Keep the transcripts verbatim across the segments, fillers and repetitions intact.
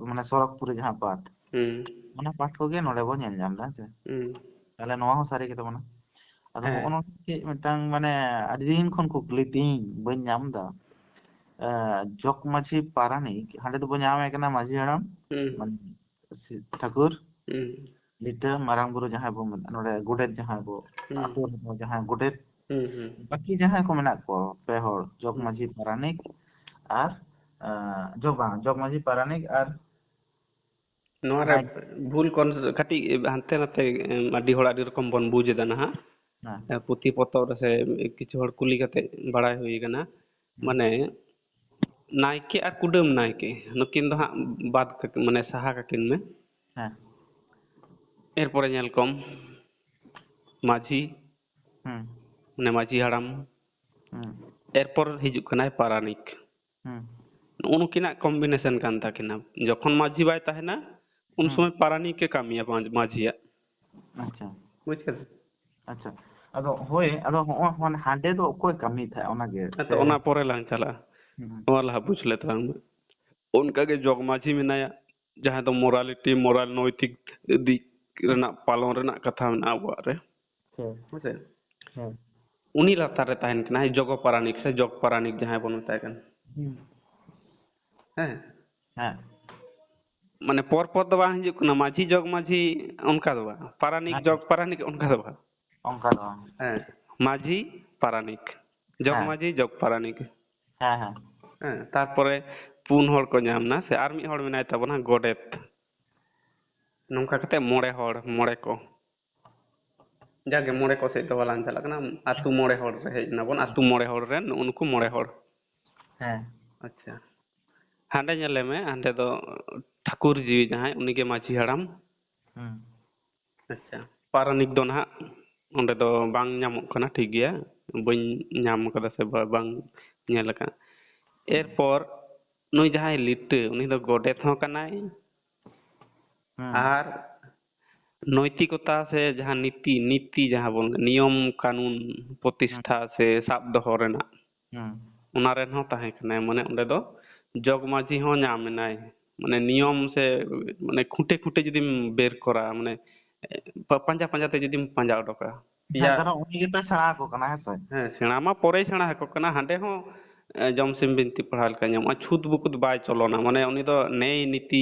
ᱢᱟᱱᱮ ᱥᱚᱨᱚᱜᱽᱯᱩᱨᱤ ᱡᱟᱦᱟᱸ ᱯᱟᱴ, ᱦᱩᱸ᱾ ᱚᱱᱟ ᱯᱟᱴ ᱠᱚᱜᱮ ᱱᱚᱰᱮ ᱵᱚᱱ ᱧᱮᱞ ᱧᱟᱢ ᱮᱫᱟ, ᱦᱮᱸ ᱥᱮ? ᱦᱩᱸ᱾ ᱛᱟᱦᱞᱮ ᱱᱚᱣᱟ ᱦᱚᱸ ᱥᱟᱹᱨᱤ ᱜᱮ ᱛᱟᱵᱚᱱᱟ᱾ ᱟᱫᱚ ᱦᱮᱸ᱾ ᱦᱚᱸᱜᱼᱚ ᱱᱚᱣᱟ ᱪᱮᱫ ᱢᱤᱫᱴᱟᱝ, ᱢᱟᱱᱮ, ᱟᱹᱰᱤ ᱫᱤᱱ ᱠᱷᱚᱱ ᱠᱩᱠᱞᱤ ᱛᱤᱧ ᱵᱟᱹᱧ ᱧᱟᱢ ᱮᱫᱟ᱾ ᱮ, ᱡᱚᱜᱽ ᱢᱟᱹᱡᱷᱤ ᱯᱟᱨᱟᱱᱤᱠ, ᱦᱟᱸᱰᱮ ᱫᱚᱵᱚ ᱧᱟᱢᱮ ᱠᱟᱱᱟ ᱢᱟᱹᱡᱷᱤ ᱦᱟᱲᱟᱢ, ᱦᱩᱸ᱾ ᱢᱟᱱᱮ, ᱥᱤ-, ᱴᱷᱟᱹᱠᱩᱨ, ᱦᱩᱸ᱾ ᱞᱤᱴᱟᱹ, ᱢᱟᱨᱟᱝ ᱵᱩᱨᱩ ᱡᱟᱦᱟᱸᱭ ᱵᱚ ᱢᱮᱛᱟ-, ᱱᱚᱰᱮ ᱜᱚᱰᱮᱛ ᱡᱟᱦᱟᱸᱭ ᱵᱚ, ᱦᱩᱸ᱾ ᱟᱹᱛᱩ ᱨᱮᱫᱚ ᱡᱟᱦᱟᱸᱭ ᱜᱚᱰᱮᱛ, ᱦᱩᱸ, ᱦᱩᱸ᱾ ᱵᱟᱹᱠᱤ ᱡᱟᱦᱟᱸᱭ ᱠᱚ ᱢᱮᱱᱟᱜ ᱠᱚ, ᱯᱮ ᱦᱚᱲ, ᱡᱚᱜᱽ ᱦᱩᱸ᱾ ᱢᱟᱹᱡᱷᱤ ᱯᱟᱨᱟᱱᱤᱠ ᱟᱨ, ᱮ, ᱡᱚᱜᱽ, ᱵᱟᱝ, ᱡᱚᱜᱽ ᱢᱟᱹᱡᱷᱤ ᱯᱟᱨᱟᱱᱤᱠ ᱟᱨ ᱱᱚᱣᱟ ᱨᱮ ᱦᱮᱸ᱾ ᱵᱷᱩᱞ ᱠᱚᱱ-, ᱠᱟᱹᱴᱤᱡ ᱦᱟᱱᱛᱮ ᱱᱟᱛᱮ, ᱮᱢ, ᱟᱹᱰᱤ ᱦᱚᱲ ᱟᱹᱰᱤ ᱨᱚᱠᱚᱢ ᱵᱚᱱ ᱵᱩᱡᱽ ᱮᱫᱟ ᱱᱟᱦᱟᱜ᱾ ᱦᱮᱸ᱾ ᱮ, ᱯᱩᱛᱷᱤ ᱯᱚᱛᱚᱵ ᱨᱮ ᱥᱮ ᱠᱤᱪᱷᱩ ᱦᱚᱲ ᱠᱩᱞᱤ ᱠᱟᱛᱮ ᱵᱟᱲᱟᱭ ᱦᱩᱭ ᱟᱠᱟᱱᱟ᱾ ᱦᱩᱸ᱾ ᱢᱟᱱᱮ, ᱱᱟᱭᱠᱮ ᱟᱨ ᱠᱩᱰᱟᱹᱢ ᱱᱟᱭᱠᱮ, ᱱᱩᱠᱤᱱ ᱫᱚ ᱦᱟᱸᱜ ᱵᱟᱫ ᱠᱟᱠᱤᱱ, ᱢᱟᱱᱮ, ᱥᱟᱦᱟ ᱠᱟᱠᱤᱱ ᱢᱮ᱾ ᱦᱮᱸ᱾ ᱮᱨᱯᱚᱨᱮ ᱧᱮᱞ ᱠᱚᱢ, ᱢᱟᱹᱡᱷᱤ, ᱦᱩᱸ᱾ ᱢᱟᱱᱮ, ᱢᱟᱹᱡᱷᱤ ᱦᱟᱲᱟᱢ, ᱦᱩᱸ᱾ ᱮᱨᱯᱚᱨ ᱦᱤᱡᱩᱜ ᱠᱟᱱᱟᱭ ᱯᱟᱨᱟᱱᱤᱠ᱾ ᱦᱩᱸ᱾ ᱱᱩᱜᱼᱩ ᱱᱩᱠᱤᱱᱟᱜ combination ᱠᱟᱱ ᱛᱟᱹᱠᱤᱱᱟ᱾ ᱡᱚᱠᱷᱚᱱ ᱢᱟᱹᱡᱷᱤ ᱵᱟᱭ ᱛᱟᱦᱮᱱᱟ, ᱩᱱ ᱦᱩᱸ᱾ ᱥᱚᱢᱚᱭ ᱯᱟᱨᱟᱱᱤᱠ ᱮ ᱠᱟᱹᱢᱤᱭᱟ ᱢᱟᱹᱡ-, ᱢᱟᱹᱡᱷᱤᱭᱟᱜ᱾ ᱟᱪᱪᱷᱟ᱾ ᱵᱩᱡᱽ ᱠᱮᱫᱟ? ᱟᱪᱪᱷᱟ᱾ ᱟᱫᱚ ᱦᱳᱭ, ᱟᱫᱚ ᱦᱚᱸᱜᱼᱚᱭ ᱦᱚᱸ ᱦᱟᱸᱰᱮ ᱫᱚ ᱚᱠᱚᱭ ᱠᱟᱹᱢᱤ ᱛᱟᱦᱮᱸᱫ ᱚᱱᱟ ᱜᱮ? ᱟᱫᱚ ᱥᱮ ᱚᱱᱟ ᱯᱚᱨᱮ ᱞᱟᱝ ᱪᱟᱞᱟᱜᱼᱟ᱾ ᱦᱩᱸ᱾ ᱱᱚᱣᱟ ᱞᱟᱦᱟ ᱵᱩᱡᱽ ᱞᱮ ᱛᱟᱞᱟᱝ ᱢᱮ᱾ ᱚᱱᱠᱟ ᱜᱮ ᱡᱚᱜᱽ ᱢᱟᱹᱡᱷᱤ ᱢᱮᱱᱟᱭᱟ, ᱡᱟᱦᱟᱸ ᱫᱚ morality, moral, ᱱᱳᱭᱛᱤᱠ ᱫᱤᱠ ᱨᱮᱱᱟᱜ ᱯᱟᱞᱚᱱ ᱨᱮᱱᱟᱜ ᱠᱟᱛᱷᱟ ᱢᱮᱱᱟᱜᱼᱟ ᱟᱵᱚᱣᱟᱜ ᱨᱮ᱾ ᱦᱮᱸ᱾ ᱦᱮᱸ ᱥᱮ? ᱦᱮᱸ᱾ ᱩᱱᱤ ᱞᱟᱛᱟᱨ ᱨᱮ ᱛᱟᱦᱮᱱ ᱠᱟᱱᱟᱭ ᱡᱚᱜᱚ ᱯᱟᱨᱟᱱᱤᱠ ᱥᱮ ᱡᱚᱜᱽ ᱯᱟᱨᱟᱱᱤᱠ ᱡᱟᱦᱟᱸᱭ ᱵᱚᱱ ᱢᱮᱛᱟᱭ ᱠᱟᱱ᱾ ᱦᱩᱸ᱾ ᱦᱮᱸ? ᱦᱮᱸ᱾ ᱢᱟᱱᱮ ᱯᱚᱨ ᱯᱚᱨ ᱫᱚ ᱵᱟᱝ ᱦᱤᱡᱩᱜ ᱠᱟᱱᱟ, ᱢᱟᱹᱡᱷᱤ ᱡᱚᱜᱽ ᱢᱟᱹᱡᱷᱤ ᱚᱱᱠᱟ ᱫᱚ ᱵᱟᱝ, ᱯᱟᱨᱟᱱᱤᱠ ᱦᱮᱸ᱾ ᱡᱚᱜᱽ ᱯᱟᱨᱟᱱᱤᱠ ᱚᱱᱠᱟ ᱫᱚ ᱵᱟᱝ᱾ ᱚᱱᱠᱟ ᱫᱚ ᱵᱟᱝ᱾ ᱦᱮᱸ, ᱢᱟᱹᱡᱷᱤ ᱯᱟᱨᱟᱱᱤᱠ, ᱡᱚᱜᱽ ᱦᱮᱸ᱾ ᱢᱟᱹᱡᱷᱤ, ᱡᱚᱜᱽ ᱯᱟᱨᱟᱱᱤᱠ᱾ ᱦᱮᱸ, ᱦᱮᱸ᱾ ᱦᱮᱸ, ᱛᱟᱨᱯᱚᱨᱮ ᱯᱩᱱ ᱦᱚᱲ ᱠᱚ ᱧᱟᱢ ᱮᱱᱟ, ᱥᱮ ᱟᱨ ᱢᱤᱫ ᱦᱚᱲ ᱢᱮᱱᱟᱭ ᱛᱟᱵᱚᱱᱟ ᱜᱚᱰᱮᱛ᱾ ᱱᱚᱝᱠᱟ ᱠᱟᱛᱮ ᱢᱚᱬᱮ ᱦᱚᱲ, ᱢᱚᱬᱮ ᱠᱚ᱾ ᱡᱟᱜᱮ ᱢᱚᱬᱮ ᱠᱚ ᱥᱮᱫ ᱫᱚ ᱵᱟᱞᱟᱝ ᱪᱟᱞᱟᱜ ᱠᱟᱱᱟ, ᱟᱹᱛᱩ ᱢᱚᱬᱮ ᱦᱚᱲ ᱨᱮ ᱦᱮᱡ ᱮᱱᱟ ᱵᱚᱱ, ᱟᱹᱛᱩ ᱢᱚᱬᱮ ᱦᱚᱲ ᱨᱮᱱ ᱱᱩᱜᱼᱩ ᱱᱩᱠᱩ ᱢᱚᱬᱮ ᱦᱚᱲ᱾ ᱦᱮᱸ᱾ ᱟᱪᱪᱷᱟ, ᱦᱟᱸᱰᱮ ᱧᱮᱞᱮ ᱢᱮ, ᱦᱟᱸᱰᱮ ᱫᱚ ᱴᱷᱟᱹᱠᱩᱨ ᱡᱤᱣᱤ ᱡᱟᱦᱟᱸᱭ, ᱩᱱᱤᱜᱮ ᱢᱟᱹᱡᱷᱤ ᱦᱟᱲᱟᱢ᱾ ᱦᱩᱸ᱾ ᱟᱪᱪᱷᱟ, ᱯᱟᱨᱟᱱᱤᱠ ᱫᱚ ᱱᱟᱦᱟᱜ ᱚᱸᱰᱮ ᱫᱚ ᱵᱟᱝ ᱧᱟᱢᱚᱜ ᱠᱟᱱᱟ, ᱴᱷᱤᱠ ᱜᱮᱭᱟ, ᱵᱟᱹᱧ ᱧᱟᱢ ᱠᱟᱫᱟ ᱥᱮ ᱵᱟ-, ᱵᱟᱝ ᱧᱮᱞ ᱟᱠᱟᱱᱟ᱾ ᱮᱨᱯᱚᱨ ᱱᱩᱭ ᱡᱟᱦᱟᱸᱭ ᱞᱤᱴᱟᱹ, ᱩᱱᱤ ᱫᱚ ᱜᱚᱰᱮᱛ ᱦᱚᱸ ᱠᱟᱱᱟᱭ, ᱦᱩᱸ᱾ ᱟᱨ ᱱᱳᱭᱛᱤᱠᱚᱛᱟ ᱥᱮ ᱡᱟᱦᱟᱸ ᱱᱤᱛᱤ, ᱱᱤᱛᱤ ᱡᱟᱦᱟᱸ ᱵᱚᱱ, ᱱᱤᱭᱚᱢ ᱠᱟᱹᱱᱩᱱ ᱯᱨᱚᱛᱤᱥᱴᱷᱟ ᱦᱩᱸ᱾ ᱥᱮ ᱥᱟᱵ ᱫᱚᱦᱚ ᱨᱮᱱᱟᱜ, ᱦᱩᱸ᱾ ᱚᱱᱟ ᱨᱮᱱ ᱦᱚᱸ ᱛᱟᱦᱮᱸ ᱠᱟᱱᱟᱭ᱾ ᱢᱟᱱᱮ ᱚᱸᱰᱮ ᱫᱚ ᱡᱚᱜᱽ ᱢᱟᱹᱡᱷᱤ ᱦᱚᱸ ᱧᱟᱢ ᱮᱱᱟᱭ, ᱢᱟᱱᱮ ᱱᱤᱭᱚᱢ ᱥᱮ ᱢᱟᱱᱮ ᱠᱷᱩᱸᱴᱮ ᱠᱷᱩᱸᱴᱮ ᱡᱩᱫᱤᱢ ᱵᱮᱨ ᱠᱚᱨᱟ, ᱢᱟᱱᱮ, ᱮ, ᱯᱟ-, ᱯᱟᱸᱡᱟ ᱯᱟᱸᱡᱟ ᱛᱮ ᱡᱩᱫᱤᱢ ᱯᱟᱸᱡᱟ ᱚᱰᱚᱠᱟ᱾ ᱦᱮᱸ, ᱯᱮᱭᱟ ᱠᱟᱨᱚᱱ ᱩᱱᱤ ᱜᱮᱛᱚᱭ ᱥᱮᱬᱟ ᱟᱠᱚ ᱠᱟᱱᱟ, ᱦᱮᱸ ᱥᱮ? ᱦᱮᱸ, ᱥᱮᱬᱟ ᱢᱟ ᱯᱚᱨᱮᱭ ᱥᱮᱬᱟ ᱟᱠᱚ ᱠᱟᱱᱟ᱾ ᱦᱟᱸᱰᱮ ᱦᱚᱸ, ᱮ, ᱡᱚᱢ ᱥᱤᱢ ᱵᱤᱱᱛᱤ ᱯᱟᱲᱦᱟᱣ ᱞᱮᱠᱟ ᱧᱟᱢᱚᱜᱼᱟ᱾ ᱪᱷᱩᱛ ᱵᱩᱠᱩᱛ ᱵᱟᱭ ᱪᱚᱞᱚᱱᱟ᱾ ᱢᱟᱱᱮ ᱩᱱᱤ ᱫᱚ ᱱᱮᱭ ᱱᱤᱛᱤ,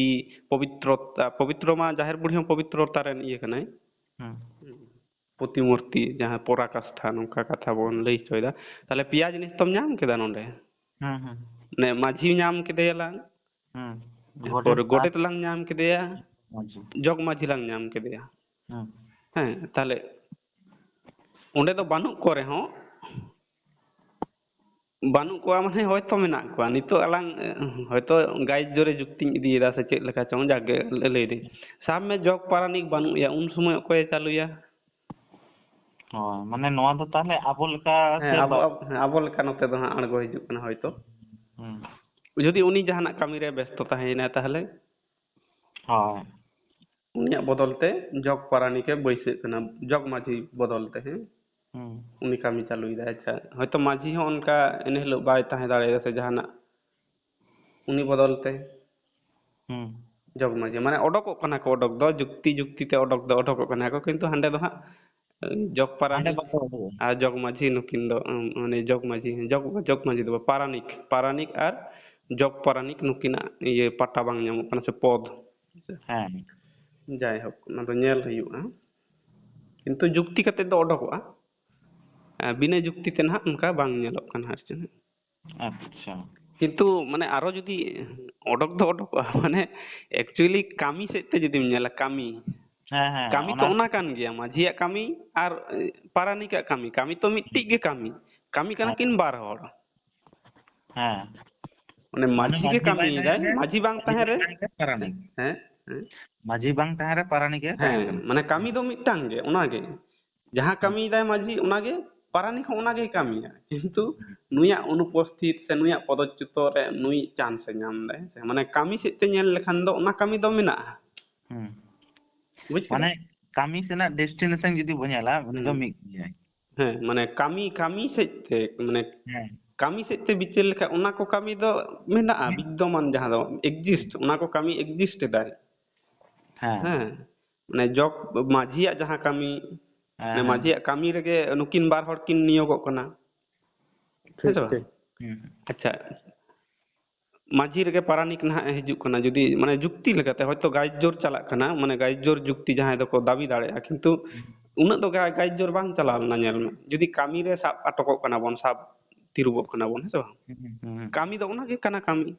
ᱯᱚᱵᱤᱛᱨᱚ-, ᱟ, ᱯᱚᱵᱤᱛᱨᱚ ᱢᱟ ᱡᱟᱦᱮᱨ ᱵᱩᱲᱦᱤ ᱦᱚᱸ ᱯᱚᱵᱤᱛᱨᱚᱛᱟ ᱨᱮᱱ ᱤᱭᱟᱹ ᱠᱟᱱᱟᱭ᱾ ᱦᱩᱸ᱾ ᱯᱨᱚᱛᱤᱢᱩᱨᱛᱤ, ᱡᱟᱦᱟᱸ ᱯᱚᱨᱟᱠᱟᱥᱛᱷᱟ, ᱱᱚᱝᱠᱟ ᱠᱟᱛᱷᱟ ᱵᱚᱱ ᱞᱟᱹᱭ ᱦᱚᱪᱚᱭᱮᱫᱟ᱾ ᱛᱟᱦᱞᱮ ᱯᱮᱭᱟ ᱡᱤᱱᱤᱥ ᱛᱚᱢ ᱧᱟᱢ ᱠᱮᱫᱟ ᱱᱚᱰᱮ᱾ ᱦᱩᱸ, ᱦᱩᱸ᱾ ᱢᱟᱱᱮ ᱢᱟᱹᱡᱷᱤ ᱧᱟᱢ ᱠᱮᱫᱮᱭᱟᱞᱟᱝ, ᱦᱩᱸ᱾ ᱮᱨᱯᱚᱨ ᱜᱚᱰᱮᱛ ᱜᱚᱰᱮᱛ ᱞᱟᱝ ᱧᱟᱢ ᱠᱮᱫᱮᱭᱟ, ᱢᱟᱹᱡᱷᱤ᱾ ᱡᱚᱜᱽ ᱢᱟᱹᱡᱷᱤ ᱞᱟᱝ ᱧᱟᱢ ᱠᱮᱫᱮᱭᱟ᱾ ᱦᱩᱸ᱾ ᱦᱮᱸ, ᱛᱟᱦᱞᱮ ᱚᱸᱰᱮ ᱫᱚ ᱵᱟᱹᱱᱩᱜ ᱠᱚ ᱨᱮᱦᱚᱸ, ᱵᱟᱹᱱᱩᱜ ᱠᱚᱣᱟ ᱢᱟᱱᱮ ᱦᱚᱭᱛᱚ ᱢᱮᱱᱟᱜ ᱠᱚᱣᱟ᱾ ᱱᱤᱛᱚᱜ ᱟᱞᱟᱝ, ᱮ, ᱦᱚᱭᱛᱚ ᱜᱟᱭᱤᱰ ᱡᱳᱨᱮ ᱡᱩᱠᱛᱤᱧ ᱤᱫᱤᱭᱮᱫᱟ ᱥᱮ ᱪᱮᱫ ᱞᱮᱠᱟ ᱪᱚᱝ, ᱡᱟᱜᱮ ᱞᱟᱹᱭ ᱫᱟᱹᱧ᱾ ᱥᱟᱵ ᱢᱮ ᱡᱚᱜᱽ ᱯᱟᱨᱟᱱᱤᱠ ᱵᱟᱹᱱᱩᱜ ᱮᱭᱟ, ᱩᱱ ᱥᱚᱢᱚᱭ ᱚᱠᱚᱭᱮ ᱪᱟᱹᱞᱩᱭᱟ? ᱦᱳᱭ, ᱢᱟᱱᱮ ᱱᱚᱣᱟ ᱫᱚ ᱛᱟᱦᱞᱮ ᱟᱵᱚ ᱞᱮᱠᱟ ᱦᱮᱸ, ᱥᱮ ᱟᱵᱚ, ᱵᱟ- ᱟᱵᱚ, ᱦᱮᱸ, ᱟᱵᱚ ᱞᱮᱠᱟ ᱱᱚᱛᱮ ᱫᱚ ᱦᱟᱸᱜ ᱟᱬᱜᱚ ᱦᱤᱡᱩᱜ ᱠᱟᱱᱟ ᱦᱚᱭᱛᱚ᱾ ᱦᱩᱸ᱾ ᱡᱩᱫᱤ ᱩᱱᱤ ᱡᱟᱦᱟᱱᱟᱜ ᱠᱟᱹᱢᱤ ᱨᱮ ᱵᱮᱥᱛᱚ ᱛᱟᱦᱮᱸᱭᱮᱱᱟᱭ ᱛᱟᱦᱞᱮ? ᱦᱳᱭ᱾ ᱩᱱᱤᱭᱟᱜ ᱵᱚᱫᱚᱞ ᱛᱮ ᱡᱚᱜᱽ ᱯᱟᱨᱟᱱᱤᱠ ᱮ ᱵᱟᱹᱭᱥᱟᱹᱜ ᱠᱟᱱᱟ, ᱡᱚᱜᱽ ᱢᱟᱹᱡᱷᱤ ᱵᱚᱫᱚᱞ ᱛᱮ, ᱦᱮᱸ? ᱦᱩᱸ᱾ ᱩᱱᱤ ᱠᱟᱹᱢᱤ ᱪᱟᱹᱞᱩᱭᱮᱫᱟᱭ᱾ ᱟᱪᱪᱷᱟ, ᱦᱚᱭᱛᱚ ᱢᱟᱹᱡᱷᱤ ᱦᱚᱸ ᱚᱱᱠᱟ ᱤᱱᱟᱹ ᱦᱤᱞᱳᱜ ᱵᱟᱭ ᱛᱟᱦᱮᱸ ᱫᱟᱲᱮᱭᱟᱫᱟ ᱥᱮ ᱡᱟᱦᱟᱱᱟᱜ, ᱩᱱᱤ ᱵᱚᱫᱚᱞ ᱛᱮ ᱦᱩᱸ᱾ ᱡᱚᱜᱽ ᱢᱟᱹᱡᱷᱤ, ᱢᱟᱱᱮ ᱚᱰᱚᱠᱚᱜ ᱠᱟᱱᱟ ᱠᱚ, ᱚᱰᱚᱠ ᱫᱚ ᱡᱩᱠᱛᱤ, ᱡᱩᱠᱛᱤ ᱛᱮ ᱚᱰᱚᱠ ᱫᱚ ᱚᱰᱚᱠᱚᱜ ᱠᱟᱱᱟ ᱠᱚ, ᱠᱤᱱᱛᱩ ᱦᱟᱸᱰᱮ ᱫᱚ ᱦᱟᱸᱜ, ᱮ, ᱡᱚᱜᱽ ᱦᱟᱸᱰᱮ ᱯᱟᱨᱟᱱᱤᱠ ᱵᱟᱠᱚ ᱚᱰᱚᱠᱚᱜᱼᱟ᱾ ᱟᱨ ᱡᱚᱜᱽ ᱢᱟᱹᱡᱷᱤ ᱱᱩᱠᱤᱱ ᱫᱚ, ᱩᱢ, ᱢᱟᱱᱮ ᱡᱚᱜᱽ ᱢᱟᱹᱡᱷᱤ, ᱡᱚᱜᱽ, ᱡᱚᱜᱽ ᱢᱟᱹᱡᱷᱤ ᱫᱚ ᱵᱟᱝ, ᱯᱟᱨᱟᱱᱤᱠ, ᱯᱟᱨᱟᱱᱤᱠ ᱟᱨ ᱡᱚᱜᱽ ᱯᱟᱨᱟᱱᱤᱠ ᱱᱩᱠᱤᱱᱟᱜ ᱤᱭᱟᱹ ᱯᱟᱴᱟ ᱵᱟᱝ ᱧᱟᱢᱚᱜ ᱠᱟᱱᱟ ᱥᱮ ᱯᱚᱫᱽ᱾ ᱦᱮᱸ᱾ ᱡᱟᱭᱦᱳᱠ, ᱚᱱᱟ ᱫᱚ ᱧᱮᱞ ᱦᱩᱭᱩᱜᱼᱟ, ᱠᱤᱱᱛᱩ ᱡᱩᱠᱛᱤ ᱠᱟᱛᱮ ᱫᱚ ᱚᱰᱚᱠᱚᱜᱼᱟ᱾ ᱟᱨ ᱵᱤᱱᱟᱹ ᱡᱩᱠᱛᱤ ᱛᱮ ᱱᱟᱦᱟᱜ ᱚᱱᱠᱟ ᱵᱟᱝ ᱧᱮᱞᱚᱜ ᱠᱟᱱᱟ ᱟᱨ ᱪᱮᱫ᱾ ᱟᱪᱪᱷᱟ᱾ ᱠᱤᱱᱛᱩ ᱢᱟᱱᱮ ᱟᱨᱚ ᱡᱩᱫᱤ ᱚᱰᱚᱠ ᱫᱚ ᱚᱰᱚᱠᱚᱜᱼᱟ, ᱢᱟᱱᱮ actually ᱠᱟᱹᱢᱤ ᱥᱮᱫ ᱛᱮ ᱡᱩᱫᱤᱢ ᱧᱮᱞᱟ, ᱠᱟᱹᱢᱤ, ᱦᱮᱸ, ᱦᱮᱸ, ᱠᱟᱹᱢᱤ ᱛᱚ ᱚᱱᱟ ᱚᱱᱟ ᱠᱟᱱ ᱜᱮᱭᱟ, ᱢᱟᱹᱡᱷᱤᱭᱟᱜ ᱠᱟᱹᱢᱤ ᱟᱨ, ᱮ, ᱯᱟᱨᱟᱱᱤᱠᱟᱜ ᱠᱟᱹᱢᱤ, ᱠᱟᱹᱢᱤ ᱛᱚ ᱢᱤᱫᱴᱤᱡ ᱜᱮ ᱠᱟᱹᱢᱤ, ᱠᱟᱹᱢᱤ ᱠᱟᱱᱟ ᱦᱮᱸ᱾ ᱠᱤᱱ ᱵᱟᱨ ᱦᱚᱲ᱾ ᱦᱮᱸ᱾ ᱚᱱᱮ ᱢᱟᱱᱮ ᱢᱟᱹᱡᱷᱤ ᱜᱮ ᱢᱟᱹᱡᱷᱤ ᱵᱟᱭ ᱠᱟᱹᱢᱤᱭᱮᱫᱟᱭ, ᱛᱟᱦᱮᱸᱱ ᱨᱮ, ᱢᱟᱹᱡᱷᱤ ᱵᱟᱝ ᱢᱟᱹᱡᱷᱤ ᱛᱟᱦᱮᱸ ᱵᱟᱭ ᱨᱮ, ᱛᱟᱦᱮᱸᱱ ᱨᱮ ᱯᱟᱨᱟᱱᱤᱠ᱾ ᱦᱮᱸ, ᱦᱮᱸ᱾ ᱢᱟᱹᱡᱷᱤ ᱵᱟᱝ ᱛᱟᱦᱮᱸ ᱨᱮ ᱯᱟᱨᱟᱱᱤᱠ ᱮ ᱛᱟᱦᱮᱸᱱ ᱦᱮᱸ, ᱠᱟᱱᱟ᱾ ᱢᱟᱱᱮ ᱠᱟᱹᱢᱤ ᱫᱚ ᱢᱤᱫᱴᱟᱝ ᱜᱮ, ᱚᱱᱟ ᱜᱮ᱾ ᱡᱟᱦᱟᱸ ᱦᱩᱸ᱾ ᱠᱟᱹᱢᱤᱭᱮᱫᱟᱭ ᱢᱟᱹᱡᱷᱤ, ᱚᱱᱟ ᱜᱮ ᱯᱟᱨᱟᱱᱤᱠ ᱦᱚᱸ ᱚᱱᱟ ᱜᱮᱭ ᱠᱟᱹᱢᱤᱭᱟ᱾ ᱠᱤᱱᱛᱩ ᱦᱩᱸ᱾ ᱱᱩᱭᱟᱜ ᱚᱱᱩᱯᱚᱥᱛᱷᱤᱛ ᱥᱮ ᱱᱩᱭᱟᱜ ᱯᱚᱫᱚᱪᱪᱩᱛᱚ ᱨᱮ ᱱᱩᱭ chance ᱮ ᱧᱟᱢ ᱮᱫᱟᱭ, ᱦᱮᱸ ᱥᱮ? ᱢᱟᱱᱮ ᱠᱟᱹᱢᱤ ᱥᱮᱫ ᱛᱮ ᱧᱮᱞ ᱞᱮᱠᱷᱟᱱ ᱫᱚ ᱚᱱᱟ ᱠᱟᱹᱢᱤ ᱫᱚ ᱢᱮᱱᱟᱜᱼᱟ᱾ ᱦᱩᱸ᱾ ᱵᱩᱡᱽ ᱠᱮᱫᱟ? ᱢᱟᱱᱮ ᱠᱟᱹᱢᱤ ᱥᱮᱱᱟᱜ destination ᱡᱩᱫᱤ ᱵᱚ ᱧᱮᱞᱟ, ᱩᱱᱤ ᱫᱚ ᱦᱩᱸ᱾ ᱢᱤᱫ ᱜᱮᱭᱟᱭ᱾ ᱦᱮᱸ, ᱢᱟᱱᱮ ᱠᱟᱹᱢᱤ, ᱠᱟᱹᱢᱤ ᱥᱮᱫ ᱛᱮ, ᱢᱟᱱᱮ ᱦᱮᱸ᱾ ᱠᱟᱹᱢᱤ ᱥᱮᱫ ᱛᱮ ᱵᱤᱪᱟᱹᱨ ᱞᱮᱠᱷᱟᱱ ᱚᱱᱟ ᱠᱚ ᱠᱟᱹᱢᱤ ᱫᱚ ᱢᱮᱱᱟᱜᱼᱟ, ᱦᱮᱸ᱾ ᱵᱤᱫᱽᱫᱚᱢᱟᱱ ᱡᱟᱦᱟᱸ ᱫᱚ exist, ᱚᱱᱟ ᱠᱚ ᱠᱟᱹᱢᱤ exist ᱮᱫᱟᱭ᱾ ᱦᱮᱸ᱾ ᱦᱮᱸ, ᱢᱟᱱᱮ ᱡᱚᱜᱽ ᱢᱟᱹᱡᱷᱤᱭᱟᱜ ᱡᱟᱦᱟᱸ ᱠᱟᱹᱢᱤ, ᱦᱮᱸ, ᱢᱟᱱᱮ ᱦᱮᱸ᱾ ᱢᱟᱹᱡᱷᱤᱭᱟᱜ ᱠᱟᱹᱢᱤ ᱨᱮᱜᱮ ᱱᱩᱠᱤᱱ ᱵᱟᱨ ᱦᱚᱲ ᱠᱤᱱ ᱱᱤᱭᱳᱜᱚᱜ ᱠᱟᱱᱟ᱾ ᱦᱮᱸ ᱴᱷᱤᱠ, ᱥᱮ ᱵᱟᱝ? ᱴᱷᱤᱠ᱾ ᱦᱩᱸ᱾ ᱟᱪᱪᱷᱟ, ᱢᱟᱹᱡᱷᱤ ᱨᱮᱜᱮ ᱯᱟᱨᱟᱱᱤᱠ ᱱᱟᱦᱟᱜ ᱮ ᱦᱤᱡᱩᱜ ᱠᱟᱱᱟ, ᱡᱩᱫᱤ ᱢᱟᱱᱮ ᱡᱩᱠᱛᱤ ᱞᱮᱠᱟᱛᱮ ᱦᱚᱭᱛᱳ ᱜᱟᱭᱡᱳᱨ ᱪᱟᱞᱟᱜ ᱠᱟᱱᱟ, ᱢᱟᱱᱮ ᱜᱟᱭᱡᱳᱨ ᱡᱩᱠᱛᱤ ᱡᱟᱦᱟᱸᱭ ᱫᱚᱠᱚ ᱫᱟᱹᱵᱤ ᱫᱟᱲᱮᱭᱟᱜᱼᱟ, ᱠᱤᱱᱛᱩ ᱦᱩᱸ᱾ ᱩᱱᱟᱹᱜ ᱫᱚ ᱜᱟ-, ᱜᱟᱭᱡᱳᱨ ᱵᱟᱝ ᱪᱟᱞᱟᱣ ᱞᱮᱱᱟ᱾ ᱧᱮᱞ ᱢᱮ, ᱡᱩᱫᱤ ᱠᱟᱹᱢᱤ ᱨᱮ ᱥᱟᱵ ᱟᱴᱚᱠᱚᱜ ᱠᱟᱱᱟ ᱵᱚᱱ, ᱥᱟᱵ ᱛᱤᱨᱩᱵᱚᱜ ᱠᱟᱱᱟ ᱵᱚᱱ, ᱦᱮᱸ ᱥᱮ ᱵᱟᱝ? ᱦᱩᱸ, ᱦᱩᱸ, ᱦᱩᱸ᱾ ᱠᱟᱹᱢᱤ ᱫᱚ ᱚᱱᱟ ᱜᱮ ᱠᱟᱱᱟ ᱠᱟᱹᱢᱤ᱾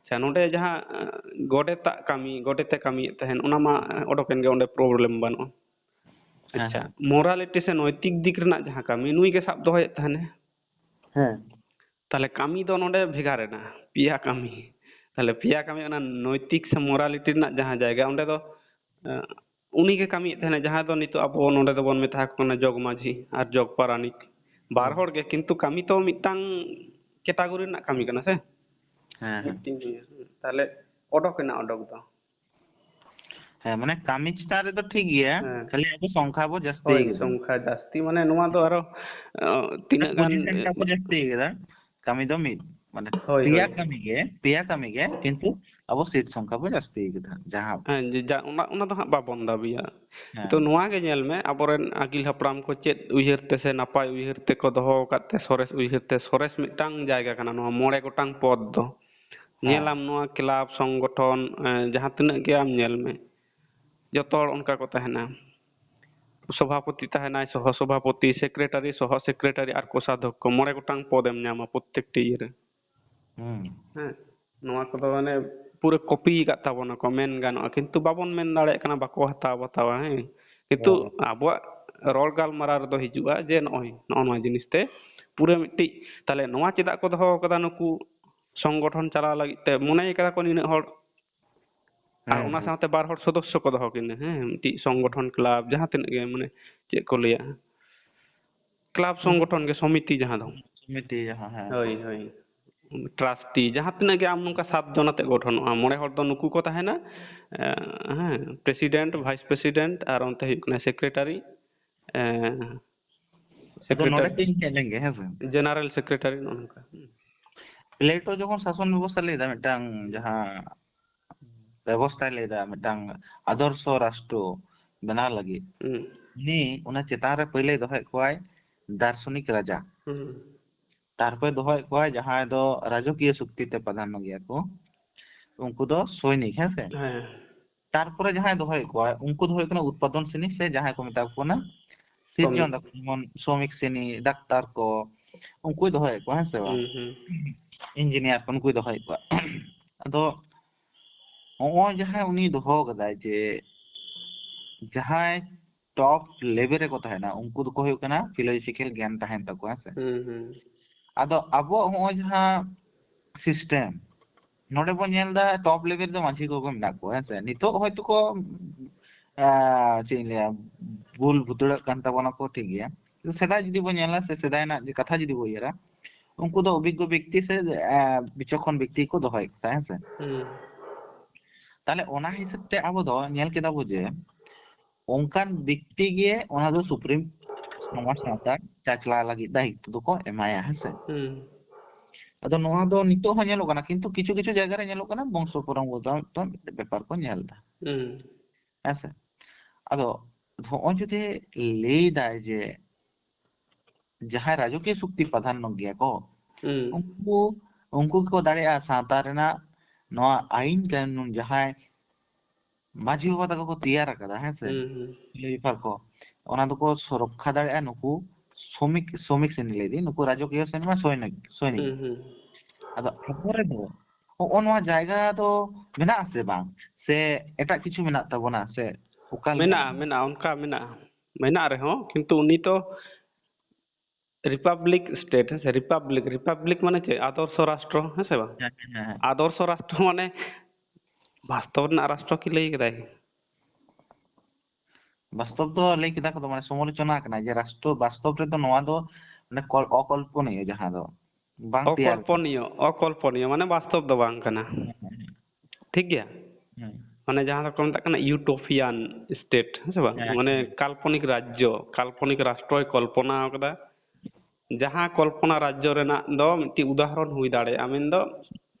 ᱟᱪᱪᱷᱟ, ᱱᱚᱰᱮ ᱡᱟᱦᱟᱸ, ᱮᱸ, ᱜᱚᱰᱮᱛᱟᱜ ᱠᱟᱹᱢᱤ, ᱜᱚᱰᱮᱛᱮ ᱠᱟᱹᱢᱤᱭᱮᱫ ᱛᱟᱦᱮᱱ, ᱚᱱᱟ ᱢᱟ, ᱮᱸ, ᱚᱰᱚᱠᱮᱱ ᱜᱮ, ᱚᱸᱰᱮ problem ᱵᱟᱹᱱᱩᱜᱼᱟ᱾ ᱦᱮᱸ, ᱟᱪᱪᱷᱟ, ᱦᱮᱸ᱾ Morality ᱥᱮ ᱱᱳᱭᱛᱤᱠ ᱫᱤᱠ ᱨᱮᱱᱟᱜ ᱡᱟᱦᱟᱸ ᱠᱟᱹᱢᱤ, ᱱᱩᱭ ᱜᱮ ᱥᱟᱵ ᱫᱚᱦᱚᱭᱮᱫ ᱛᱟᱦᱮᱱᱮ᱾ ᱦᱮᱸ᱾ ᱛᱟᱦᱞᱮ ᱠᱟᱹᱢᱤ ᱫᱚ ᱱᱚᱰᱮ ᱵᱷᱮᱜᱟᱨ ᱮᱱᱟ, ᱯᱮᱭᱟ ᱠᱟᱹᱢᱤ᱾ ᱛᱟᱦᱞᱮ ᱯᱮᱭᱟ ᱠᱟᱹᱢᱤ, ᱚᱱᱟ ᱱᱳᱭᱛᱤᱠ ᱥᱮ morality ᱨᱮᱱᱟᱜ ᱡᱟᱦᱟᱸ ᱡᱟᱭᱜᱟ, ᱚᱸᱰᱮ ᱫᱚ, ᱮᱸ, ᱩᱱᱤ ᱜᱮ ᱠᱟᱹᱢᱤᱭᱮᱫ ᱛᱟᱦᱮᱱᱟ, ᱡᱟᱦᱟᱸᱭ ᱫᱚ ᱱᱤᱛᱚᱜ ᱟᱵᱚ ᱱᱚᱰᱮ ᱫᱚᱵᱚᱱ ᱢᱮᱛᱟ ᱠᱚ ᱠᱟᱱᱟ ᱡᱚᱜᱽ ᱢᱟᱹᱡᱷᱤ ᱟᱨ ᱡᱚᱜᱽ ᱯᱟᱨᱟᱱᱤᱠ᱾ ᱵᱟᱨ ᱦᱮᱸ᱾ ᱦᱚᱲ ᱜᱮ, ᱠᱤᱱᱛᱩ ᱠᱟᱹᱢᱤ ᱛᱚ ᱢᱤᱫᱴᱟᱝ category ᱨᱮᱱᱟᱜ ᱠᱟᱹᱢᱤ ᱠᱟᱱᱟ ᱥᱮ? ᱦᱮᱸ, ᱦᱮᱸ᱾ ᱢᱤᱫᱴᱮᱱ ᱜᱮ᱾ ᱛᱟᱦᱞᱮ ᱚᱰᱚᱠ ᱮᱱᱟ ᱚᱰᱚᱠ ᱫᱚ᱾ ᱦᱮᱸ, ᱢᱟᱱᱮ ᱠᱟᱹᱢᱤ ᱪᱮᱛᱟᱱ ᱨᱮᱫᱚ ᱴᱷᱤᱠ ᱜᱮᱭᱟ, ᱦᱮᱸ᱾ ᱠᱷᱟᱹᱞᱤ ᱟᱵᱚ ᱥᱚᱝᱠᱷᱟ ᱵᱚ ᱡᱟᱹᱥᱛᱤ ᱦᱳᱭ, ᱠᱟᱫᱟ᱾ ᱥᱚᱝᱠᱷᱟ ᱡᱟᱹᱥᱛᱤ, ᱢᱟᱱᱮ ᱱᱚᱣᱟ ᱫᱚ ᱟᱨᱚ, ᱟᱸ, ᱛᱤᱱᱟᱹᱜ ᱜᱟᱱ, position ᱴᱟᱜ ᱵᱚ ᱡᱟᱹᱥᱛᱤ ᱠᱟᱫᱟ, ᱠᱟᱹᱢᱤ ᱫᱚ ᱢᱤᱫ, ᱢᱟᱱᱮ ᱦᱳᱭ, ᱯᱮᱭᱟ ᱦᱳᱭ᱾ ᱠᱟᱹᱢᱤ ᱜᱮ, ᱯᱮᱭᱟ ᱠᱟᱹᱢᱤ ᱜᱮ, ᱠᱤᱱᱛᱩ ᱟᱵᱚ seat ᱥᱚᱝᱠᱷᱟ ᱵᱚ ᱡᱟᱹᱥᱛᱤ ᱠᱟᱫᱟ, ᱡᱟᱦᱟᱸ ᱦᱮᱸ, ᱡᱮ ᱡᱟ-, ᱚᱱᱟ, ᱚᱱᱟ ᱫᱚ ᱦᱟᱸᱜ ᱵᱟᱵᱚᱱ ᱫᱟᱹᱵᱤᱭᱟ᱾ ᱦᱮᱸ᱾ ᱛᱚ, ᱱᱚᱣᱟ ᱜᱮ ᱧᱮᱞ ᱢᱮ, ᱟᱵᱚᱨᱮᱱ ᱟᱹᱜᱤᱞ ᱦᱟᱯᱲᱟᱢ ᱠᱚ ᱪᱮᱫ ᱩᱭᱦᱟᱹᱨ ᱛᱮ ᱥᱮ ᱱᱟᱯᱟᱭ ᱩᱭᱦᱟᱹᱨ ᱛᱮᱠᱚ ᱫᱚᱦᱚ ᱟᱠᱟᱫ ᱛᱮ, ᱥᱚᱨᱮᱥ ᱩᱭᱦᱟᱹᱨ ᱛᱮ ᱥᱚᱨᱮᱥ ᱢᱤᱫᱴᱟᱝ ᱡᱟᱭᱜᱟ ᱠᱟᱱᱟ ᱱᱚᱣᱟ ᱢᱚᱬᱮ ᱜᱚᱴᱟᱝ ᱯᱚᱫᱽ ᱫᱚ᱾ ᱦᱮᱸ᱾ ᱧᱮᱞᱟᱢ ᱱᱚᱣᱟ club, ᱥᱚᱝᱜᱚᱴᱷᱚᱱ, ᱮᱸ, ᱡᱟᱦᱟᱸ ᱛᱤᱱᱟᱹᱜ ᱜᱮ ᱟᱢ ᱧᱮᱞ ᱢᱮ, ᱡᱚᱛᱚ ᱦᱚᱲ ᱚᱱᱠᱟ ᱠᱚ ᱛᱟᱦᱮᱱᱟ᱾ ᱥᱚᱵᱷᱟᱯᱚᱛᱤ ᱛᱟᱦᱮᱱᱟᱭ, ᱥᱚᱦᱚ ᱥᱚᱵᱷᱟᱯᱚᱛᱤ, secretary, ᱥᱚᱦᱚ secretary ᱟᱨ ᱠᱳᱥᱟᱫᱷᱚᱠᱠᱷᱚ, ᱢᱚᱬᱮ ᱜᱚᱴᱟᱝ ᱯᱚᱫᱮᱢ ᱧᱟᱢᱟ ᱯᱨᱚᱛᱛᱮᱠᱴᱤ ᱤᱭᱟᱹ ᱨᱮ᱾ ᱦᱩᱸ᱾ ᱦᱮᱸ, ᱱᱚᱣᱟ ᱠᱚᱫᱚ ᱢᱟᱱᱮ ᱯᱩᱨᱟᱹ copy ᱟᱠᱟᱫ ᱛᱟᱵᱚᱱᱟ ᱠᱚ, ᱢᱮᱱ ᱜᱟᱱᱚᱜᱼᱟ, ᱠᱤᱱᱛᱩ ᱵᱟᱵᱚᱱ ᱢᱮᱱ ᱫᱟᱲᱮᱭᱟᱜ ᱠᱟᱱᱟ, ᱵᱟᱠᱚ ᱦᱟᱛᱟᱣ ᱵᱟᱛᱟᱣᱟ᱾ ᱦᱮᱸ, ᱠᱤᱱᱛᱩ ᱦᱮᱸ᱾ ᱟᱵᱚᱣᱟᱜ ᱨᱚᱲ ᱜᱟᱞᱢᱟᱨᱟᱣ ᱨᱮᱫᱚ ᱦᱤᱡᱩᱜᱼᱟ ᱡᱮ ᱱᱚᱜᱼᱚᱭ, ᱱᱚᱜᱼᱚ ᱱᱚᱣᱟ ᱡᱤᱱᱤᱥ ᱛᱮ ᱯᱩᱨᱟᱹ ᱢᱤᱫᱴᱤᱡ, ᱛᱟᱦᱞᱮ ᱱᱚᱣᱟ ᱪᱮᱫᱟᱜ ᱠᱚ ᱫᱚᱦᱚ ᱟᱠᱟᱫᱟ ᱱᱩᱠᱩ ᱥᱚᱝᱜᱚᱴᱷᱚᱱ ᱪᱟᱞᱟᱣ ᱞᱟᱹᱜᱤᱫ ᱛᱮ? ᱢᱚᱱᱮ ᱠᱟᱫᱟ ᱠᱚ ᱱᱤᱱᱟᱹᱜ ᱦᱚᱲ, ᱟᱨ ᱦᱮᱸ, ᱚᱱᱟ ᱦᱮᱸ᱾ ᱥᱟᱶᱛᱮ ᱵᱟᱨ ᱦᱚᱲ ᱥᱚᱫᱚᱥᱥᱚ ᱠᱚ ᱫᱚᱦᱚ ᱠᱤᱱᱟ, ᱦᱮᱸ, ᱢᱤᱫᱴᱤᱡ ᱥᱚᱝᱜᱚᱴᱷᱚᱱ, club, ᱡᱟᱦᱟᱸ ᱛᱤᱱᱟᱹᱜ ᱜᱮ, ᱢᱟᱱᱮ, ᱪᱮᱫ ᱠᱚ ᱞᱟᱹᱭᱟ, club ᱦᱩᱸ᱾ ᱥᱚᱝᱜᱚᱴᱷᱚᱱ ᱜᱮ, ᱥᱚᱢᱤᱛᱤ ᱡᱟᱦᱟᱸ ᱫᱚ᱾ ᱥᱚᱢᱤᱛᱤ ᱡᱟᱦᱟᱸ, ᱦᱮᱸ᱾ ᱦᱳᱭ, ᱦᱳᱭ᱾ Trustee, ᱡᱟᱦᱟᱸ ᱛᱤᱱᱟᱹᱜ ᱜᱮ ᱟᱢ ᱱᱚᱝᱠᱟ ᱥᱟᱛ ᱡᱚᱱ ᱟᱛᱮ ᱜᱚᱴᱷᱚᱱᱚᱜᱼᱟ, ᱢᱚᱬᱮ ᱦᱚᱲ ᱫᱚ ᱱᱩᱠᱩ ᱠᱚ ᱛᱟᱦᱮᱱᱟ, ᱮ, ᱦᱮᱸ, president, vice president, ᱟᱨ ᱚᱱᱛᱮ ᱦᱩᱭᱩᱜ ᱠᱟᱱᱟ secretary, ᱮ, ᱟᱫᱚ ᱱᱚᱰᱮ ᱥᱮᱠᱨᱮᱴᱟᱨᱤ᱾ ᱪᱮᱫ ᱤᱧ ᱦᱮᱡ ᱞᱮᱱ ᱜᱮ, ᱦᱮᱸ ᱥᱮ? ᱡᱮᱱᱟᱨᱮᱞ ᱥᱮᱠᱨᱮᱴᱟᱨᱤ ᱱᱚᱜᱼᱚ ᱱᱚᱝᱠᱟ᱾ ᱯᱞᱮᱴᱳ ᱡᱚᱠᱷᱚᱱ ᱥᱟᱥᱚᱱ ᱵᱮᱵᱚᱥᱛᱷᱟ ᱞᱟᱹᱭᱫᱟ, ᱢᱤᱫᱴᱟᱝ ᱡᱟᱦᱟᱸ ᱵᱮᱵᱚᱥᱛᱷᱟᱭ ᱞᱟᱹᱭᱫᱟ, ᱢᱤᱫᱴᱟᱝ ᱟᱫᱚᱨᱥᱚ ᱨᱟᱥᱴᱨᱚ ᱵᱮᱱᱟᱣ ᱞᱟᱹᱜᱤᱫ, ᱦᱩᱸ᱾ ᱩᱱᱤ ᱚᱱᱟ ᱪᱮᱛᱟᱱ ᱨᱮ ᱯᱳᱭᱞᱳᱭ ᱫᱚᱦᱚᱭᱮᱫ ᱠᱚᱣᱟᱭ ᱫᱟᱨᱥᱚᱱᱤᱠ ᱨᱟᱡᱟ᱾ ᱦᱩᱸ᱾ ᱛᱟᱨᱯᱚᱨᱮ ᱫᱚᱦᱚᱭᱮᱫ ᱠᱚᱣᱟᱭ ᱡᱟᱦᱟᱸᱭ ᱫᱚ ᱨᱟᱡᱚᱠᱤᱭᱚ ᱥᱚᱠᱛᱤ ᱛᱮ ᱯᱨᱟᱫᱷᱟᱱᱱᱚ ᱜᱮᱭᱟ ᱠᱚ, ᱩᱱᱠᱩ ᱫᱚ ᱥᱚᱭᱱᱤᱠ, ᱦᱮᱸ ᱥᱮ? ᱦᱮᱸ᱾ ᱛᱟᱨᱯᱚᱨᱮ ᱡᱟᱦᱟᱸᱭ ᱫᱚᱦᱚᱭᱮᱫ ᱠᱚᱣᱟ, ᱩᱱᱠᱩ ᱫᱚ ᱦᱩᱭᱩᱜ ᱠᱟᱱᱟ ᱩᱛᱯᱟᱫᱚᱱ ᱥᱨᱮᱱᱤ, ᱥᱮ ᱡᱟᱦᱟᱸᱭ ᱠᱚ ᱢᱮᱛᱟ ᱠᱚ ᱠᱟᱱᱟ ᱥᱤᱨᱡᱚᱱ ᱥᱨᱚᱢᱤᱠ᱾ ᱫᱟᱠᱚ, ᱡᱮᱢᱚᱱ ᱥᱨᱚᱢᱤᱠ ᱥᱨᱮᱱᱤ, ᱰᱟᱠᱛᱟᱨ ᱠᱚ, ᱩᱱᱠᱩᱭ ᱫᱚᱦᱚᱭᱮᱫ ᱠᱚᱣᱟ, ᱦᱮᱸ ᱥᱮ ᱵᱟᱝ? ᱦᱩᱸ, ᱦᱩᱸ᱾ ᱤᱧᱡᱤᱱᱤᱭᱟᱨ ᱠᱚ, ᱩᱱᱠᱩᱭ ᱫᱚᱦᱚᱭᱮᱫ ᱠᱚᱣᱟ᱾ ᱟᱫᱚ ᱱᱚᱜᱼᱚᱭ ᱡᱟᱦᱟᱸᱭ ᱩᱱᱤ ᱫᱚᱦᱚ ᱠᱟᱫᱟᱭ ᱡᱮ ᱡᱟᱦᱟᱸᱭ ᱴᱚᱯ ᱞᱮᱵᱮᱞ ᱨᱮᱠᱚ ᱛᱟᱦᱮᱱᱟ, ᱩᱱᱠᱩ ᱫᱚᱠᱚ ᱦᱩᱭᱩᱜ ᱠᱟᱱᱟ ᱯᱷᱤᱞᱳᱡᱚᱯᱷᱤᱠᱮᱞ ᱜᱮᱭᱟᱱ ᱛᱟᱦᱮᱱ ᱛᱟᱠᱚᱣᱟ, ᱦᱮᱸ ᱥᱮ? ᱦᱩᱸ, ᱦᱩᱸ᱾ ᱟᱫᱚ ᱟᱵᱚᱣᱟᱜ ᱱᱚᱜᱼᱚᱭ ᱡᱟᱦᱟᱸ ᱥᱤᱥᱴᱮᱢ, ᱱᱚᱰᱮ ᱵᱚᱱ ᱧᱮᱞ ᱮᱫᱟ ᱴᱚᱯ ᱞᱮᱵᱮᱞ ᱨᱮ ᱢᱟᱹᱡᱷᱤ ᱠᱚᱠᱚ ᱢᱮᱱᱟᱜ ᱠᱚᱣᱟ, ᱦᱮᱸ ᱥᱮ? ᱱᱤᱛᱚᱜ ᱦᱚᱭᱛᱳ ᱠᱚ, ᱟᱸ, ᱪᱮᱫ ᱤᱧ ᱞᱟᱹᱭᱟ, ᱵᱷᱩᱞ ᱵᱷᱩᱛᱲᱟᱹᱜ ᱠᱟᱱ ᱛᱟᱵᱚᱱᱟ ᱠᱚ, ᱴᱷᱤᱠ ᱜᱮᱭᱟ᱾ ᱥᱮᱫᱟᱭ ᱡᱩᱫᱤ ᱵᱚᱱ ᱧᱮᱞᱟ, ᱥᱮ ᱥᱮᱫᱟᱭ ᱨᱮᱱᱟᱜ ᱡᱮ ᱠᱟᱛᱷᱟ ᱡᱩᱫᱤ ᱵᱚᱱ ᱩᱭᱦᱟᱹᱨᱟ, ᱩᱱᱠᱩ ᱫᱚ ᱚᱵᱷᱤᱜᱽᱜᱚ ᱵᱮᱠᱛᱤ ᱥᱮ, ᱮ, ᱵᱤᱪᱚᱠᱷᱚᱱ ᱵᱮᱠᱛᱤ ᱠᱚ ᱫᱚᱦᱚᱭᱮᱫ ᱠᱚ ᱛᱟᱦᱮᱸᱫ, ᱦᱮᱸ ᱥᱮ? ᱦᱩᱸ᱾ ᱛᱟᱦᱞᱮ ᱚᱱᱟ ᱦᱤᱥᱟᱹᱵ ᱛᱮ ᱟᱵᱚ ᱫᱚ ᱧᱮᱞ ᱠᱮᱫᱟ ᱵᱚ ᱡᱮ ᱚᱱᱠᱟᱱ ᱵᱮᱠᱛᱤ ᱜᱮ ᱚᱱᱟ ᱫᱚ ᱥᱩᱯᱨᱤᱢ ᱥᱚᱢᱟᱡᱽ ᱥᱟᱶᱛᱟ ᱪᱟᱪᱞᱟᱣ ᱞᱟᱹᱜᱤᱫ ᱫᱟᱭᱤᱛᱛᱚ ᱫᱚᱠᱚ ᱮᱢᱟᱭᱟ, ᱦᱮᱸ ᱥᱮ? ᱦᱩᱸ᱾ ᱟᱫᱚ ᱱᱚᱣᱟ ᱫᱚ ᱱᱤᱛᱚᱜ ᱦᱚᱸ ᱧᱮᱞᱚᱜ ᱠᱟᱱᱟ, ᱠᱤᱱᱛᱩ ᱠᱤᱪᱷᱩ ᱠᱤᱪᱷᱩ ᱡᱟᱭᱜᱟ ᱨᱮ ᱧᱮᱞᱚᱜ ᱠᱟᱱᱟ ᱵᱚᱝᱥᱚ ᱯᱚᱨᱚᱢᱯᱚᱨᱟ ᱢᱤᱫᱴᱟᱝ ᱵᱮᱯᱟᱨ ᱠᱚ ᱧᱮᱞ ᱮᱫᱟ, ᱦᱩᱸ᱾ ᱦᱮᱸ ᱥᱮ? ᱟᱫᱚ ᱱᱚᱜᱼᱚᱭ ᱡᱩᱫᱤ ᱞᱟᱹᱭ ᱫᱟᱭ ᱡᱮ ᱡᱟᱦᱟᱸᱭ ᱨᱟᱡᱚᱠᱤᱭᱚ ᱥᱚᱠᱛᱤ ᱯᱨᱟᱫᱷᱟᱱᱱᱚ ᱜᱮᱭᱟ ᱠᱚ, ᱦᱩᱸ᱾ ᱩᱱᱠᱩ, ᱩᱱᱠᱩ ᱜᱮᱠᱚ ᱫᱟᱲᱮᱭᱟᱜᱼᱟ ᱥᱟᱶᱛᱟ ᱨᱮᱱᱟᱜ ᱱᱚᱣᱟ ᱟᱹᱭᱤᱱ ᱠᱟᱹᱱᱩᱱ, ᱡᱟᱦᱟᱸᱭ ᱢᱟᱹᱡᱷᱤ ᱵᱟᱵᱟ ᱛᱟᱠᱚ ᱠᱚ ᱛᱮᱭᱟᱨ ᱟᱠᱟᱫᱟ, ᱦᱮᱸ ᱥᱮ? ᱦᱩᱸ, ᱦᱩᱸ᱾ ᱞᱟᱹᱭ ᱵᱮᱯᱟᱨ ᱠᱚ, ᱚᱱᱟ ᱫᱚᱠᱚ ᱥᱩᱨᱚᱠᱠᱷᱟ ᱫᱟᱲᱮᱭᱟᱜᱼᱟ ᱱᱩᱠᱩ ᱥᱨᱚᱢᱤᱠ, ᱥᱨᱚᱢᱤᱠ ᱥᱨᱮᱱᱤ ᱞᱟᱹᱭ ᱫᱟᱹᱧ, ᱱᱩᱠᱩ ᱨᱟᱡᱚᱠᱤᱭᱚ ᱥᱨᱮᱱᱤ ᱢᱟ ᱥᱚᱭᱱᱤᱠ, ᱥᱚᱭᱱᱤᱠ᱾ ᱦᱩᱸ, ᱦᱩᱸ᱾ ᱟᱫᱚ ᱟᱵᱚ ᱨᱮ ᱫᱚ ᱦᱚᱸᱜᱼᱚ ᱱᱚᱣᱟ ᱡᱟᱭᱜᱟ ᱫᱚ ᱢᱮᱱᱟᱜᱼᱟ ᱥᱮ ᱵᱟᱝ? ᱥᱮ ᱮᱴᱟᱜ ᱠᱤᱪᱷᱩ ᱢᱮᱱᱟᱜ ᱛᱟᱵᱚᱱᱟ? ᱥᱮ ᱚᱠᱟ ᱞᱮᱠᱟ? ᱢᱮᱱᱟᱜᱼᱟ, ᱢᱮᱱᱟᱜᱼᱟ, ᱚᱱᱠᱟ ᱢᱮᱱᱟᱜᱼᱟ᱾ ᱢᱮᱱᱟᱜ ᱨᱮᱦᱚᱸ, ᱠᱤᱱᱛᱩ ᱩᱱᱤ ᱛᱚ ᱨᱤᱯᱟᱵᱽᱞᱤᱠ ᱥᱴᱮᱴ, ᱦᱮᱸ ᱥᱮ? ᱨᱤᱯᱟᱵᱽᱞᱤᱠ, ᱨᱤᱯᱟᱵᱽᱞᱤᱠ ᱢᱟᱱᱮ ᱪᱮᱫ? ᱟᱫᱚᱨᱥᱚ ᱨᱟᱥᱴᱨᱚ, ᱦᱮᱸ ᱥᱮ ᱵᱟᱝ? ᱦᱮᱸ, ᱦᱮᱸ, ᱦᱮᱸ, ᱦᱮᱸ᱾ ᱟᱫᱚᱨᱥᱚ ᱨᱟᱥᱴᱨᱚ ᱢᱟᱱᱮ ᱵᱟᱥᱛᱚᱵ ᱨᱮᱱᱟᱜ ᱨᱟᱥᱴᱨᱚ ᱠᱤ ᱞᱟᱹᱭ ᱠᱮᱫᱟᱭ? ᱵᱟᱥᱛᱚᱵ ᱫᱚ ᱞᱟᱹᱭ ᱠᱮᱫᱟ ᱠᱚ ᱫᱚ, ᱢᱟᱱᱮ, ᱥᱚᱢᱟᱞᱳᱪᱚᱱᱟ ᱠᱟᱱᱟ ᱡᱮ ᱨᱟᱥᱴᱨᱚ, ᱵᱟᱥᱛᱚᱵ ᱨᱮᱫᱚ ᱱᱚᱣᱟ ᱫᱚ, ᱢᱟᱱᱮ, ᱠᱚᱞ-, ᱚᱠᱚᱞᱯᱚᱱᱤᱭᱚ, ᱡᱟᱦᱟᱸ ᱫᱚ ᱵᱟᱝ ᱛᱮᱭᱟᱨ ᱠᱟᱱᱟ᱾ ᱚᱠᱚᱞᱯᱚᱱᱤᱭᱚ, ᱚᱠᱚᱞᱯᱚᱱᱤᱭᱚ, ᱢᱟᱱᱮ ᱵᱟᱥᱛᱚᱵ ᱫᱚ ᱵᱟᱝ ᱠᱟᱱᱟ᱾ ᱦᱮᱸ, ᱦᱮᱸ, ᱦᱮᱸ᱾ ᱴᱷᱤᱠ ᱜᱮᱭᱟ? ᱦᱮᱸ᱾ ᱢᱟᱱᱮ ᱡᱟᱦᱟᱸ ᱫᱚᱠᱚ ᱢᱮᱛᱟᱜ ᱠᱟᱱᱟ ᱤᱭᱩᱴᱳᱯᱤᱭᱟᱱ ᱥᱴᱮᱴ, ᱦᱮᱸ ᱥᱮ ᱵᱟᱝ? ᱦᱮᱸ, ᱢᱟᱱᱮ ᱦᱮᱸ᱾ ᱠᱟᱞᱯᱚᱱᱤᱠ ᱨᱟᱡᱽᱡᱚ, ᱠᱟᱞᱯᱚᱱᱤᱠ ᱨᱟᱥᱴᱨᱚᱭ ᱠᱚᱞᱯᱚᱱᱟ ᱟᱠᱟᱫᱟ᱾ ᱡᱟᱦᱟᱸ ᱠᱚᱞᱯᱚᱱᱟ ᱨᱟᱡᱽᱡᱚ ᱨᱮᱱᱟᱜ ᱫᱚ ᱢᱤᱫᱴᱤᱡ ᱩᱫᱟᱦᱚᱨᱚᱱ ᱦᱩᱭ ᱫᱟᱲᱮᱭᱟᱜᱼᱟ, ᱢᱮᱱᱫᱚ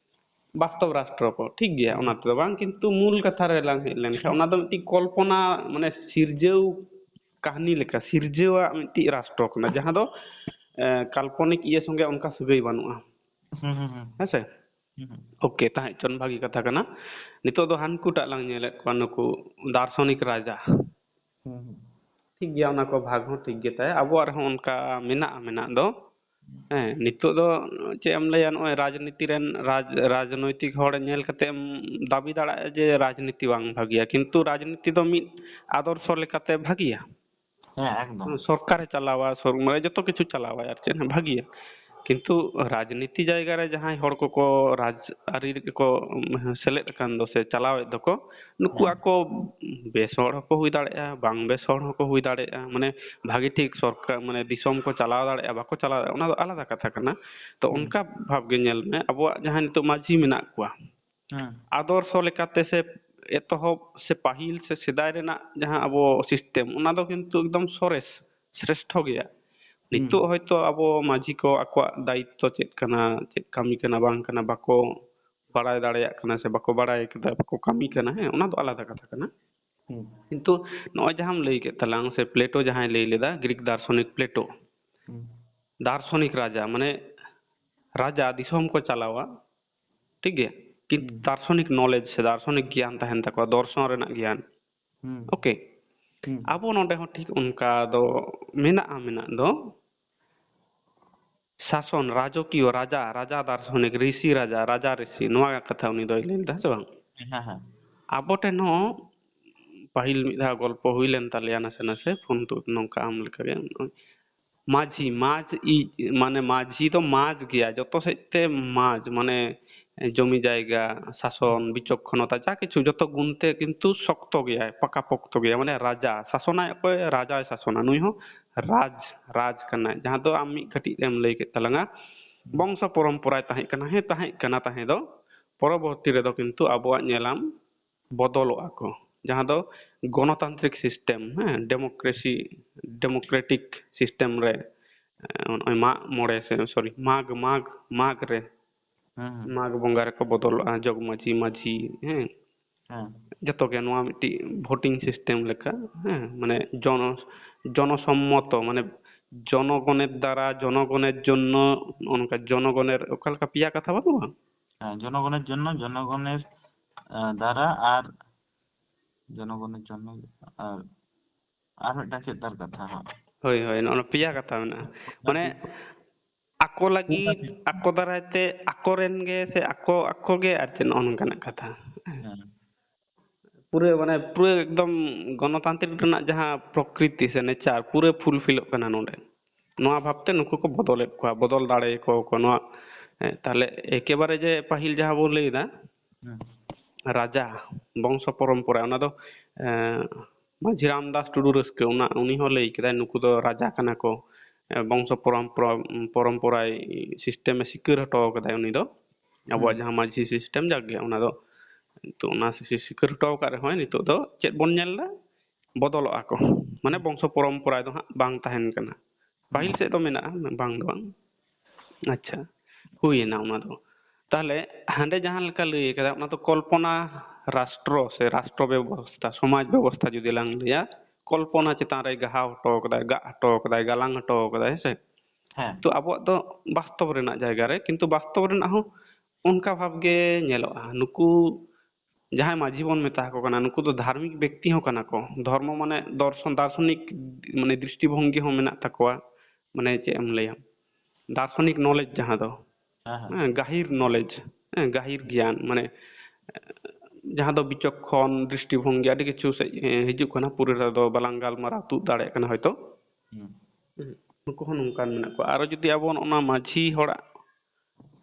ᱵᱟᱥᱛᱚᱵ ᱨᱟᱥᱴᱨᱚ ᱠᱚ, ᱴᱷᱤᱠ ᱜᱮᱭᱟ, ᱦᱩᱸ᱾ ᱚᱱᱟ ᱛᱮᱫᱚ ᱵᱟᱝ, ᱠᱤᱱᱛᱩ ᱢᱩᱞ ᱠᱟᱛᱷᱟ ᱨᱮ ᱞᱟᱝ ᱦᱮᱡ ᱞᱮᱱᱠᱷᱟᱱ, ᱚᱱᱟ ᱫᱚ ᱢᱤᱫᱴᱤᱡ ᱠᱚᱞᱯᱚᱱᱟ, ᱢᱟᱱᱮ ᱥᱤᱨᱡᱟᱹᱣ ᱠᱟᱹᱦᱱᱤ ᱞᱮᱠᱟ, ᱥᱤᱨᱡᱟᱹᱣᱟᱜ ᱢᱤᱫᱴᱤᱡ ᱨᱟᱥᱴᱨᱚ ᱠᱟᱱᱟ, ᱡᱟᱦᱟᱸ ᱫᱚ, ᱮ, ᱠᱟᱞᱯᱚᱱᱤᱠ ᱤᱭᱟᱹ ᱥᱚᱸᱜᱮ ᱚᱱᱠᱟ ᱥᱟᱹᱜᱟᱹᱭ ᱵᱟᱹᱱᱩᱜᱼᱟ᱾ ᱦᱩᱸ, ᱦᱩᱸ, ᱦᱩᱸ᱾ ᱦᱮᱸ ᱥᱮ? ᱦᱩᱸ, ᱦᱩᱸ᱾ ᱳᱠᱮ, ᱛᱟᱦᱮᱸ ᱦᱚᱪᱚᱱ, ᱵᱷᱟᱹᱜᱤ ᱠᱟᱛᱷᱟ ᱠᱟᱱᱟ᱾ ᱱᱤᱛᱚᱜ ᱫᱚ ᱦᱟᱱᱠᱩᱴᱟᱜ ᱞᱟᱝ ᱧᱮᱞᱮᱫ ᱠᱚᱣᱟ, ᱱᱩᱠᱩ ᱫᱟᱨᱥᱚᱱᱤᱠ ᱨᱟᱡᱟ᱾ ᱦᱩᱸ, ᱦᱩᱸ᱾ ᱴᱷᱤᱠ ᱜᱮᱭᱟ, ᱚᱱᱟ ᱠᱚ ᱵᱷᱟᱜᱽ ᱦᱚᱸ ᱴᱷᱤᱠ ᱜᱮ ᱛᱟᱭ, ᱟᱵᱚᱣᱟᱜ ᱨᱮᱦᱚᱸ ᱚᱱᱠᱟ ᱢᱮᱱᱟᱜᱼᱟ, ᱢᱮᱱᱟᱜ ᱫᱚ᱾ ᱦᱩᱸ᱾ ᱦᱮᱸ, ᱱᱤᱛᱚᱜ ᱫᱚ ᱪᱮᱫ ᱮᱢ ᱞᱟᱹᱭᱟ, ᱱᱚᱜᱼᱚᱭ ᱨᱟᱡᱽᱱᱤᱛᱤ ᱨᱮᱱ, ᱨᱟᱡᱽ-, ᱨᱟᱡᱽᱱᱳᱭᱛᱤᱠ ᱦᱚᱲ ᱧᱮᱞ ᱠᱟᱛᱮ ᱮᱢ ᱫᱟᱵᱤ ᱫᱟᱲᱮᱭᱟᱜᱼᱟ ᱡᱮ ᱨᱟᱡᱽᱱᱤᱛᱤ ᱵᱟᱝ ᱵᱷᱟᱹᱜᱤᱭᱟ, ᱠᱤᱱᱛᱩ ᱨᱟᱡᱽᱱᱤᱛᱤ ᱫᱚ ᱢᱤᱫ ᱟᱫᱚᱨᱥᱚ ᱞᱮᱠᱟᱛᱮ ᱵᱷᱟᱹᱜᱤᱭᱟ᱾ ᱦᱮᱸ, ᱮᱠᱫᱚᱢ᱾ ᱥᱚᱨᱠᱟᱨᱮ ᱪᱟᱞᱟᱣᱟ, ᱥᱚᱨ-, ᱢᱟᱱᱮ ᱡᱚᱛᱚ ᱠᱤᱪᱷᱩ ᱪᱟᱞᱟᱣᱟᱭ, ᱟᱨ ᱪᱮᱫ ᱦᱚᱸ ᱵᱷᱟᱹᱜᱤᱭᱟ᱾ ᱠᱤᱱᱛᱩ ᱨᱟᱡᱽᱱᱤᱛᱤ ᱡᱟᱭᱜᱟ ᱨᱮ ᱡᱟᱦᱟᱸᱭ ᱦᱚᱲ ᱠᱚᱠᱚ ᱨᱟᱡᱽ ᱟᱹᱨᱤ ᱨᱮᱠᱚ ᱥᱮᱞᱮᱫ ᱟᱠᱟᱱ ᱫᱚ ᱥᱮ ᱪᱟᱞᱟᱣᱮᱫ ᱫᱚᱠᱚ, ᱱᱩᱠᱩ ᱦᱮᱸ᱾ ᱟᱠᱚ ᱵᱮᱥ ᱦᱚᱲ ᱦᱚᱸᱠᱚ ᱦᱩᱭ ᱫᱟᱲᱮᱭᱟᱜᱼᱟ, ᱵᱟᱝ ᱵᱮᱥ ᱦᱚᱲ ᱦᱚᱸᱠᱚ ᱦᱩᱭ ᱫᱟᱲᱮᱭᱟᱜᱼᱟ᱾ ᱢᱟᱱᱮ ᱵᱷᱟᱹᱜᱤ ᱴᱷᱤᱠ ᱥᱚᱨᱠᱟᱨ, ᱢᱟᱱᱮ ᱫᱤᱥᱚᱢ ᱠᱚ ᱪᱟᱞᱟᱣ ᱫᱟᱲᱮᱭᱟᱜᱼᱟ, ᱵᱟᱠᱚ ᱪᱟᱞᱟᱣ ᱫᱟᱲᱮᱭᱟᱜᱼᱟ, ᱚᱱᱟ ᱫᱚ ᱟᱞᱟᱫᱟ ᱠᱟᱛᱷᱟ ᱠᱟᱱᱟ᱾ ᱛᱚ ᱦᱩᱸ᱾ ᱚᱱᱠᱟ ᱵᱷᱟᱵᱽ ᱜᱮ ᱧᱮᱞ ᱢᱮ, ᱟᱵᱚᱣᱟᱜ ᱡᱟᱦᱟᱸ ᱱᱤᱛᱚᱜ ᱢᱟᱹᱡᱷᱤ ᱢᱮᱱᱟᱜ ᱠᱚᱣᱟ, ᱦᱩᱸ᱾ ᱟᱫᱚᱨᱥᱚ ᱞᱮᱠᱟᱛᱮ ᱥᱮ ᱮᱛᱚᱦᱚᱵ ᱥᱮ ᱯᱟᱹᱦᱤᱞ ᱥᱮ ᱥᱮᱫᱟᱭ ᱨᱮᱱᱟᱜ ᱡᱟᱦᱟᱸ ᱟᱵᱚ system, ᱚᱱᱟ ᱫᱚ ᱠᱤᱱᱛᱩ ᱮᱠᱫᱚᱢ ᱥᱚᱨᱮᱥ, ᱥᱨᱮᱥᱴᱷᱚ ᱜᱮᱭᱟ᱾ ᱦᱩᱸ᱾ ᱱᱤᱛᱚᱜ ᱦᱚᱭᱛᱳ ᱟᱵᱚ ᱢᱟᱹᱡᱷᱤ ᱠᱚ ᱟᱠᱚᱣᱟᱜ ᱫᱟᱭᱤᱛᱛᱚ ᱪᱮᱫ ᱠᱟᱱᱟ, ᱪᱮᱫ ᱠᱟᱹᱢᱤ ᱠᱟᱱᱟ, ᱵᱟᱝ ᱠᱟᱱᱟ, ᱵᱟᱠᱚ ᱵᱟᱲᱟᱭ ᱫᱟᱲᱮᱭᱟᱜ ᱠᱟᱱᱟ ᱥᱮ ᱵᱟᱠᱚ ᱵᱟᱲᱟᱭ ᱠᱮᱫᱟ, ᱵᱟᱠᱚ ᱠᱟᱹᱢᱤ ᱠᱟᱱᱟ, ᱦᱮᱸ, ᱚᱱᱟ ᱫᱚ ᱟᱞᱟᱫᱟ ᱠᱟᱛᱷᱟ ᱠᱟᱱᱟ᱾ ᱦᱩᱸ᱾ ᱠᱤᱱᱛᱩ ᱱᱚᱜᱼᱚᱭ ᱡᱟᱦᱟᱸᱢ ᱞᱟᱹᱭ ᱠᱮᱫ ᱛᱟᱞᱟᱝ, ᱥᱮ ᱯᱞᱮᱴᱳ ᱡᱟᱦᱟᱸᱭ ᱞᱟᱹᱭ ᱞᱮᱫᱟ, ᱜᱨᱤᱠ ᱫᱟᱨᱥᱚᱱᱤᱠ ᱯᱞᱮᱴᱳ, ᱦᱩᱸ᱾ ᱫᱟᱨᱥᱚᱱᱤᱠ ᱨᱟᱡᱟ, ᱢᱟᱱᱮ ᱨᱟᱡᱟ ᱫᱤᱥᱚᱢ ᱠᱚ ᱪᱟᱞᱟᱣᱟ, ᱴᱷᱤᱠ ᱜᱮᱭᱟ? ᱠᱤᱱᱛᱩ ᱦᱩᱸ᱾ ᱫᱟᱨᱥᱚᱱᱤᱠ knowledge ᱥᱮ ᱫᱟᱨᱥᱚᱱᱤᱠ ᱜᱮᱭᱟᱱ ᱛᱟᱦᱮᱱ ᱛᱟᱠᱚᱣᱟ, ᱫᱚᱨᱥᱚᱱ ᱨᱮᱱᱟᱜ ᱜᱮᱭᱟᱱ᱾ ᱦᱩᱸ᱾ ᱳᱠᱮ? ᱦᱩᱸ᱾ ᱟᱵᱚ ᱱᱚᱰᱮ ᱦᱚᱸ ᱴᱷᱤᱠ ᱚᱱᱠᱟ ᱫᱚ ᱢᱮᱱᱟᱜᱼᱟ, ᱢᱮᱱᱟᱜ ᱫᱚ᱾ ᱥᱟᱥᱚᱱ, ᱨᱟᱡᱚᱠᱤᱭᱚ, ᱨᱟᱡᱟ, ᱨᱟᱡᱟ ᱫᱟᱨᱥᱚᱱᱤᱠ, ᱨᱤᱥᱤ ᱨᱟᱡᱟ, ᱨᱟᱡᱟ ᱨᱤᱥᱤ, ᱱᱚᱣᱟ ᱠᱟᱛᱷᱟ ᱩᱱᱤ ᱫᱚᱭ ᱞᱟᱹᱭ ᱞᱮᱫᱟ, ᱦᱮᱸ ᱥᱮ ᱵᱟᱝ? ᱦᱮᱸ, ᱦᱮᱸ᱾ ᱟᱵᱚ ᱴᱷᱮᱱ ᱦᱚᱸ ᱯᱟᱹᱦᱤᱞ ᱢᱤᱫ ᱫᱷᱟᱣ ᱜᱚᱞᱯᱚ ᱦᱩᱭ ᱞᱮᱱ ᱛᱟᱞᱮᱭᱟ ᱱᱟᱥᱮ ᱱᱟᱥᱮ ᱯᱷᱳᱱ ᱛᱮ, ᱱᱚᱝᱠᱟ ᱟᱢ ᱞᱮᱠᱟᱜᱮ᱾ ᱢᱟᱹᱡᱷᱤ, ᱢᱟᱡᱽ ᱤ-, ᱢᱟᱱᱮ ᱢᱟᱹᱡᱷᱤ ᱫᱚ ᱢᱟᱡᱽ ᱜᱮᱭᱟ, ᱡᱚᱛᱚ ᱥᱮᱫ ᱛᱮ ᱢᱟᱡᱽ, ᱢᱟᱱᱮ ᱡᱚᱢᱤ ᱡᱟᱭᱜᱟ, ᱥᱟᱥᱚᱱ, ᱵᱤᱪᱚᱠᱠᱷᱚᱱᱚᱛᱟ, ᱡᱟ ᱠᱤᱪᱷᱩ ᱡᱚᱛᱚ ᱜᱩᱱ ᱛᱮ ᱠᱤᱱᱛᱩ ᱥᱚᱠᱛᱚ ᱜᱮᱭᱟᱭ, ᱯᱟᱠᱟ ᱯᱚᱠᱛᱚ ᱜᱮᱭᱟ᱾ ᱢᱟᱱᱮ ᱨᱟᱡᱟ ᱥᱟᱥᱚᱱᱟᱭ ᱚᱠᱚᱭ? ᱨᱟᱡᱟᱭ ᱥᱟᱥᱚᱱᱟ, ᱱᱩᱭ ᱦᱚᱸ ᱨᱟᱡᱽ, ᱨᱟᱡᱽ ᱠᱟᱱᱟᱭ᱾ ᱡᱟᱦᱟᱸ ᱫᱚ ᱟᱢ ᱢᱤᱫ ᱠᱟᱹᱴᱤᱡ ᱮᱢ ᱞᱟᱹᱭ ᱠᱮᱫ ᱛᱟᱞᱟᱝᱟ, ᱵᱚᱝᱥᱚ ᱯᱚᱨᱚᱢᱯᱚᱨᱟᱭ ᱛᱟᱦᱮᱸ ᱠᱟᱱᱟ, ᱦᱮᱸ ᱛᱟᱦᱮᱸ ᱠᱟᱱᱟ ᱛᱟᱦᱮᱸ ᱫᱚ, ᱯᱚᱨᱚᱵᱚᱨᱛᱤ ᱨᱮᱫᱚ ᱠᱤᱱᱛᱩ ᱟᱵᱚᱣᱟᱜ ᱧᱮᱞᱟᱢ ᱵᱚᱫᱚᱞᱚᱜᱼᱟ ᱠᱚ, ᱡᱟᱦᱟᱸ ᱫᱚ ᱜᱚᱱᱚᱛᱟᱱᱛᱨᱤᱠ ᱥᱤᱥᱴᱮᱢ, ᱦᱮᱸ, ᱰᱮᱢᱳᱠᱨᱮᱥᱤ, ᱰᱮᱢᱳᱠᱨᱮᱴᱤᱠ ᱥᱤᱥᱴᱮᱢ ᱨᱮ, ᱮ, ᱱᱚᱜᱼᱚᱭ ᱢᱟᱜ ᱢᱚᱬᱮ ᱥᱮ, ᱥᱚᱨᱤ, ᱢᱟᱜᱽ, ᱢᱟᱜᱽ, ᱢᱟᱜᱽ ᱨᱮ, ᱦᱮᱸ, ᱦᱮᱸ᱾ ᱢᱟᱜᱽ ᱵᱚᱸᱜᱟ ᱨᱮᱠᱚ ᱵᱚᱫᱚᱞᱚᱜᱼᱟ, ᱡᱚᱜᱽ ᱢᱟᱹᱡᱷᱤ, ᱢᱟᱹᱡᱷᱤ, ᱦᱮᱸ᱾ ᱦᱮᱸ᱾ ᱡᱚᱛᱚ ᱜᱮ ᱱᱚᱣᱟ ᱢᱤᱫᱴᱤᱡ ᱵᱷᱳᱴᱤᱝ ᱥᱤᱥᱴᱮᱢ ᱞᱮᱠᱟ, ᱦᱮᱸ, ᱢᱟᱱᱮ ᱡᱚᱱᱚ-, ᱡᱚᱱᱚᱥᱚᱢᱢᱚᱛᱚ, ᱢᱟᱱᱮ ᱡᱚᱱᱚᱜᱚᱱᱮᱨ ᱫᱟᱨᱟ, ᱡᱚᱱᱚᱜᱚᱱᱮᱨ ᱡᱚᱱᱱᱚ, ᱱᱚᱜᱼᱚ ᱱᱚᱝᱠᱟ ᱡᱚᱱᱚᱜᱚᱱᱮᱨ ᱚᱠᱟ ᱞᱮᱠᱟ ᱯᱮᱭᱟ ᱠᱟᱛᱷᱟ ᱵᱟᱹᱱᱩᱜᱼᱟ? ᱦᱮᱸ, ᱡᱚᱱᱚᱜᱚᱱᱮᱨ ᱡᱚᱱᱱᱚ, ᱡᱚᱱᱚᱜᱚᱱᱮᱨ, ᱮ, ᱫᱟᱨᱟ ᱟᱨ ᱡᱚᱱᱚᱜᱚᱱᱮᱨ ᱡᱚᱱᱱᱚ ᱟᱨ, ᱟᱨ ᱢᱤᱫᱴᱟᱝ ᱪᱮᱫ ᱛᱟᱨ ᱠᱟᱛᱷᱟ ᱦᱟᱸᱜ? ᱦᱳᱭ, ᱦᱳᱭ, ᱱᱚᱜᱼᱚ ᱱᱚᱣᱟ ᱯᱮᱭᱟ ᱠᱟᱛᱷᱟ ᱢᱮᱱᱟᱜᱼᱟ᱾ ᱢᱟᱱᱮ ᱟᱠᱚ ᱞᱟᱹᱜᱤᱫ, ᱟᱠᱚ ᱫᱟᱨᱟᱭ ᱛᱮ, ᱟᱠᱚᱨᱮᱱ ᱜᱮ ᱥᱮ ᱟᱠᱚ, ᱟᱠᱚ ᱜᱮ ᱟᱨ ᱪᱮᱫ ᱱᱚᱜᱼᱚ ᱱᱚᱝᱠᱟᱱᱟᱜ ᱠᱟᱛᱷᱟ᱾ ᱦᱮᱸ᱾ ᱯᱩᱨᱟᱹ ᱢᱟᱱᱮ ᱯᱩᱨᱟᱹ ᱮᱠᱫᱚᱢ ᱜᱚᱱᱚᱛᱟᱱᱛᱨᱤᱠ ᱨᱮᱱᱟᱜ ᱡᱟᱦᱟᱸ ᱯᱨᱚᱠᱨᱤᱛᱤ ᱥᱮ ᱱᱮᱪᱟᱨ ᱯᱩᱨᱟᱹ ᱯᱷᱩᱞᱯᱷᱤᱞᱚᱜ ᱠᱟᱱᱟ ᱱᱚᱰᱮ᱾ ᱱᱚᱣᱟ ᱵᱷᱟᱵᱽᱛᱮ ᱱᱩᱠᱩ ᱠᱚ ᱵᱚᱫᱚᱞᱮᱫ ᱠᱚᱣᱟ, ᱵᱚᱫᱚᱞ ᱫᱟᱲᱮᱭᱟᱠᱚ ᱠᱚ ᱱᱚᱣᱟ᱾ ᱮ, ᱛᱟᱦᱞᱮ ᱮᱠᱮᱵᱟᱨᱮ ᱡᱮ ᱯᱟᱹᱦᱤᱞ ᱡᱟᱦᱟᱸ ᱵᱚᱱ ᱞᱟᱹᱭᱫᱟ, ᱦᱮᱸ᱾ ᱨᱟᱡᱟ, ᱵᱚᱝᱥᱚ ᱯᱚᱨᱚᱢᱯᱚᱨᱟ, ᱚᱱᱟ ᱫᱚ, ᱮ, ᱢᱟᱹᱡᱷᱤ ᱨᱟᱢᱫᱟᱥ ᱴᱩᱰᱩ ᱨᱟᱹᱥᱠᱟᱹ, ᱚᱱᱟ, ᱩᱱᱤ ᱦᱚᱸ ᱞᱟᱹᱭ ᱠᱮᱫᱟᱭ, ᱱᱩᱠᱩ ᱫᱚ ᱨᱟᱡᱟ ᱠᱟᱱᱟ ᱠᱚ, ᱮ, ᱵᱚᱝᱥᱚ ᱯᱚᱨᱚᱢᱯᱚᱨᱟ, ᱯᱚᱨᱚᱢᱯᱚᱨᱟᱭ ᱥᱤᱥᱴᱮᱢ ᱮ ᱥᱤᱠᱟᱹᱨ ᱦᱚᱴᱚ ᱠᱟᱫᱟᱭ ᱩᱱᱤ ᱫᱚ, ᱟᱵᱚᱣᱟᱜ ᱦᱩᱸ᱾ ᱡᱟᱦᱟᱸ ᱢᱟᱹᱡᱷᱤ ᱥᱤᱥᱴᱮᱢ, ᱡᱟᱠ ᱜᱮ, ᱚᱱᱟ ᱫᱚ ᱱᱤᱛᱚᱜ ᱚᱱᱟ ᱥᱤ-, ᱥᱤᱠᱟᱹᱨ ᱦᱚᱴᱚ ᱟᱠᱟᱫ ᱨᱮᱦᱚᱸᱭ, ᱱᱤᱛᱚᱜ ᱫᱚ ᱪᱮᱫ ᱵᱚᱱ ᱧᱮᱞ ᱮᱫᱟ? ᱵᱚᱫᱚᱞᱚᱜᱼᱟ ᱠᱚ, ᱢᱟᱱᱮ ᱦᱩᱸ᱾ ᱵᱚᱝᱥᱚ ᱯᱚᱨᱚᱢᱯᱚᱨᱟ ᱫᱚ ᱦᱟᱸᱜ ᱵᱟᱝ ᱛᱟᱦᱮᱱ ᱠᱟᱱᱟ᱾ ᱯᱟᱹᱦᱤᱞ ᱦᱩᱸ᱾ ᱥᱮᱫ ᱫᱚ ᱢᱮᱱᱟᱜᱼᱟ, ᱵᱟᱝ ᱫᱚ ᱵᱟᱝ᱾ ᱟᱪᱪᱷᱟ, ᱦᱩᱭᱮᱱᱟ ᱚᱱᱟ ᱫᱚ᱾ ᱛᱟᱦᱞᱮ ᱦᱟᱸᱰᱮ ᱡᱟᱦᱟᱸ ᱞᱮᱠᱟ ᱞᱟᱹᱭ ᱠᱟᱫᱟ, ᱚᱱᱟ ᱫᱚ ᱠᱚᱞᱯᱚᱱᱟ ᱨᱟᱥᱴᱨᱚ ᱥᱮ ᱨᱟᱥᱴᱨᱚ ᱵᱮᱵᱚᱥᱛᱷᱟ, ᱥᱚᱢᱟᱡᱽ ᱵᱮᱵᱚᱥᱛᱷᱟ ᱡᱩᱫᱤ ᱞᱟᱝ ᱞᱟᱹᱭᱟ, ᱠᱚᱞᱯᱚᱱᱟ ᱪᱮᱛᱟᱱ ᱨᱮᱭ ᱜᱟᱦᱟᱣ ᱦᱚᱴᱚ ᱠᱟᱫᱟᱭ, ᱜᱟᱜ ᱦᱚᱴᱚ ᱠᱟᱫᱟᱭ, ᱜᱟᱞᱟᱝ ᱦᱚᱴᱚ ᱠᱟᱫᱟᱭ, ᱦᱮᱸ ᱥᱮ? ᱦᱮᱸ᱾ ᱛᱚ ᱟᱵᱚᱣᱟᱜ ᱫᱚ ᱵᱟᱥᱛᱚᱵ ᱨᱮᱱᱟᱜ ᱡᱟᱭᱜᱟ ᱨᱮ, ᱠᱤᱱᱛᱩ ᱵᱟᱥᱛᱚᱵ ᱨᱮᱱᱟᱜ ᱦᱚᱸ ᱚᱱᱠᱟ ᱵᱷᱟᱵᱽ ᱜᱮ ᱧᱮᱞᱚᱜᱼᱟ᱾ ᱱᱩᱠᱩ ᱡᱟᱦᱟᱸᱭ ᱢᱟᱹᱡᱷᱤ ᱵᱚᱱ ᱢᱮᱛᱟ ᱠᱚ ᱠᱟᱱᱟ, ᱱᱩᱠᱩ ᱫᱚ ᱫᱷᱟᱨᱢᱤᱠ ᱵᱮᱠᱛᱤ ᱦᱚᱸ ᱠᱟᱱᱟ ᱠᱚ᱾ ᱫᱷᱚᱨᱢᱚ ᱢᱟᱱᱮ ᱫᱚᱨᱥᱚᱱ, ᱫᱟᱨᱥᱚᱱᱤᱠ ᱢᱟᱱᱮ ᱫᱨᱤᱥᱴᱤ ᱵᱷᱚᱝᱜᱤ ᱦᱚᱸ ᱢᱮᱱᱟᱜ ᱛᱟᱠᱚᱣᱟ᱾ ᱢᱟᱱᱮ ᱪᱮᱫ ᱮᱢ ᱞᱟᱹᱭᱟ, ᱫᱟᱨᱥᱚᱱᱤᱠ ᱱᱚᱞᱮᱡᱽ ᱡᱟᱦᱟᱸ ᱫᱚ, ᱦᱮᱸ, ᱦᱮᱸ᱾ ᱦᱮᱸ, ᱜᱟᱹᱦᱤᱨ ᱱᱚᱞᱮᱡᱽ, ᱦᱮᱸ, ᱜᱟᱹᱦᱤᱨ ᱜᱮᱭᱟᱱ, ᱢᱟᱱᱮ ᱡᱟᱦᱟᱸ ᱫᱚ ᱵᱤᱪᱚᱠᱠᱷᱚᱱ ᱫᱨᱤᱥᱴᱤ ᱵᱷᱚᱝᱜᱤ ᱟᱹᱰᱤ ᱠᱤᱪᱷᱩ ᱥᱮᱫ, ᱮ, ᱦᱤᱡᱩᱜ ᱠᱟᱱᱟ, ᱯᱩᱨᱟᱹ ᱨᱮᱫᱚ ᱵᱟᱞᱟᱝ ᱜᱟᱞᱢᱟᱨᱟᱣ ᱛᱩᱫ ᱫᱟᱲᱮᱭᱟᱜ ᱠᱟᱱᱟ ᱦᱚᱭᱛᱳ᱾ ᱦᱩᱸ᱾ ᱦᱩᱸ, ᱱᱩᱠᱩ ᱦᱚᱸ ᱱᱚᱝᱠᱟᱱ ᱢᱮᱱᱟᱜ ᱠᱚᱣᱟ᱾ ᱟᱨᱚ ᱡᱩᱫᱤ ᱟᱵᱚ ᱚᱱᱟ ᱢᱟᱹᱡᱷᱤ ᱦᱚᱲᱟᱜ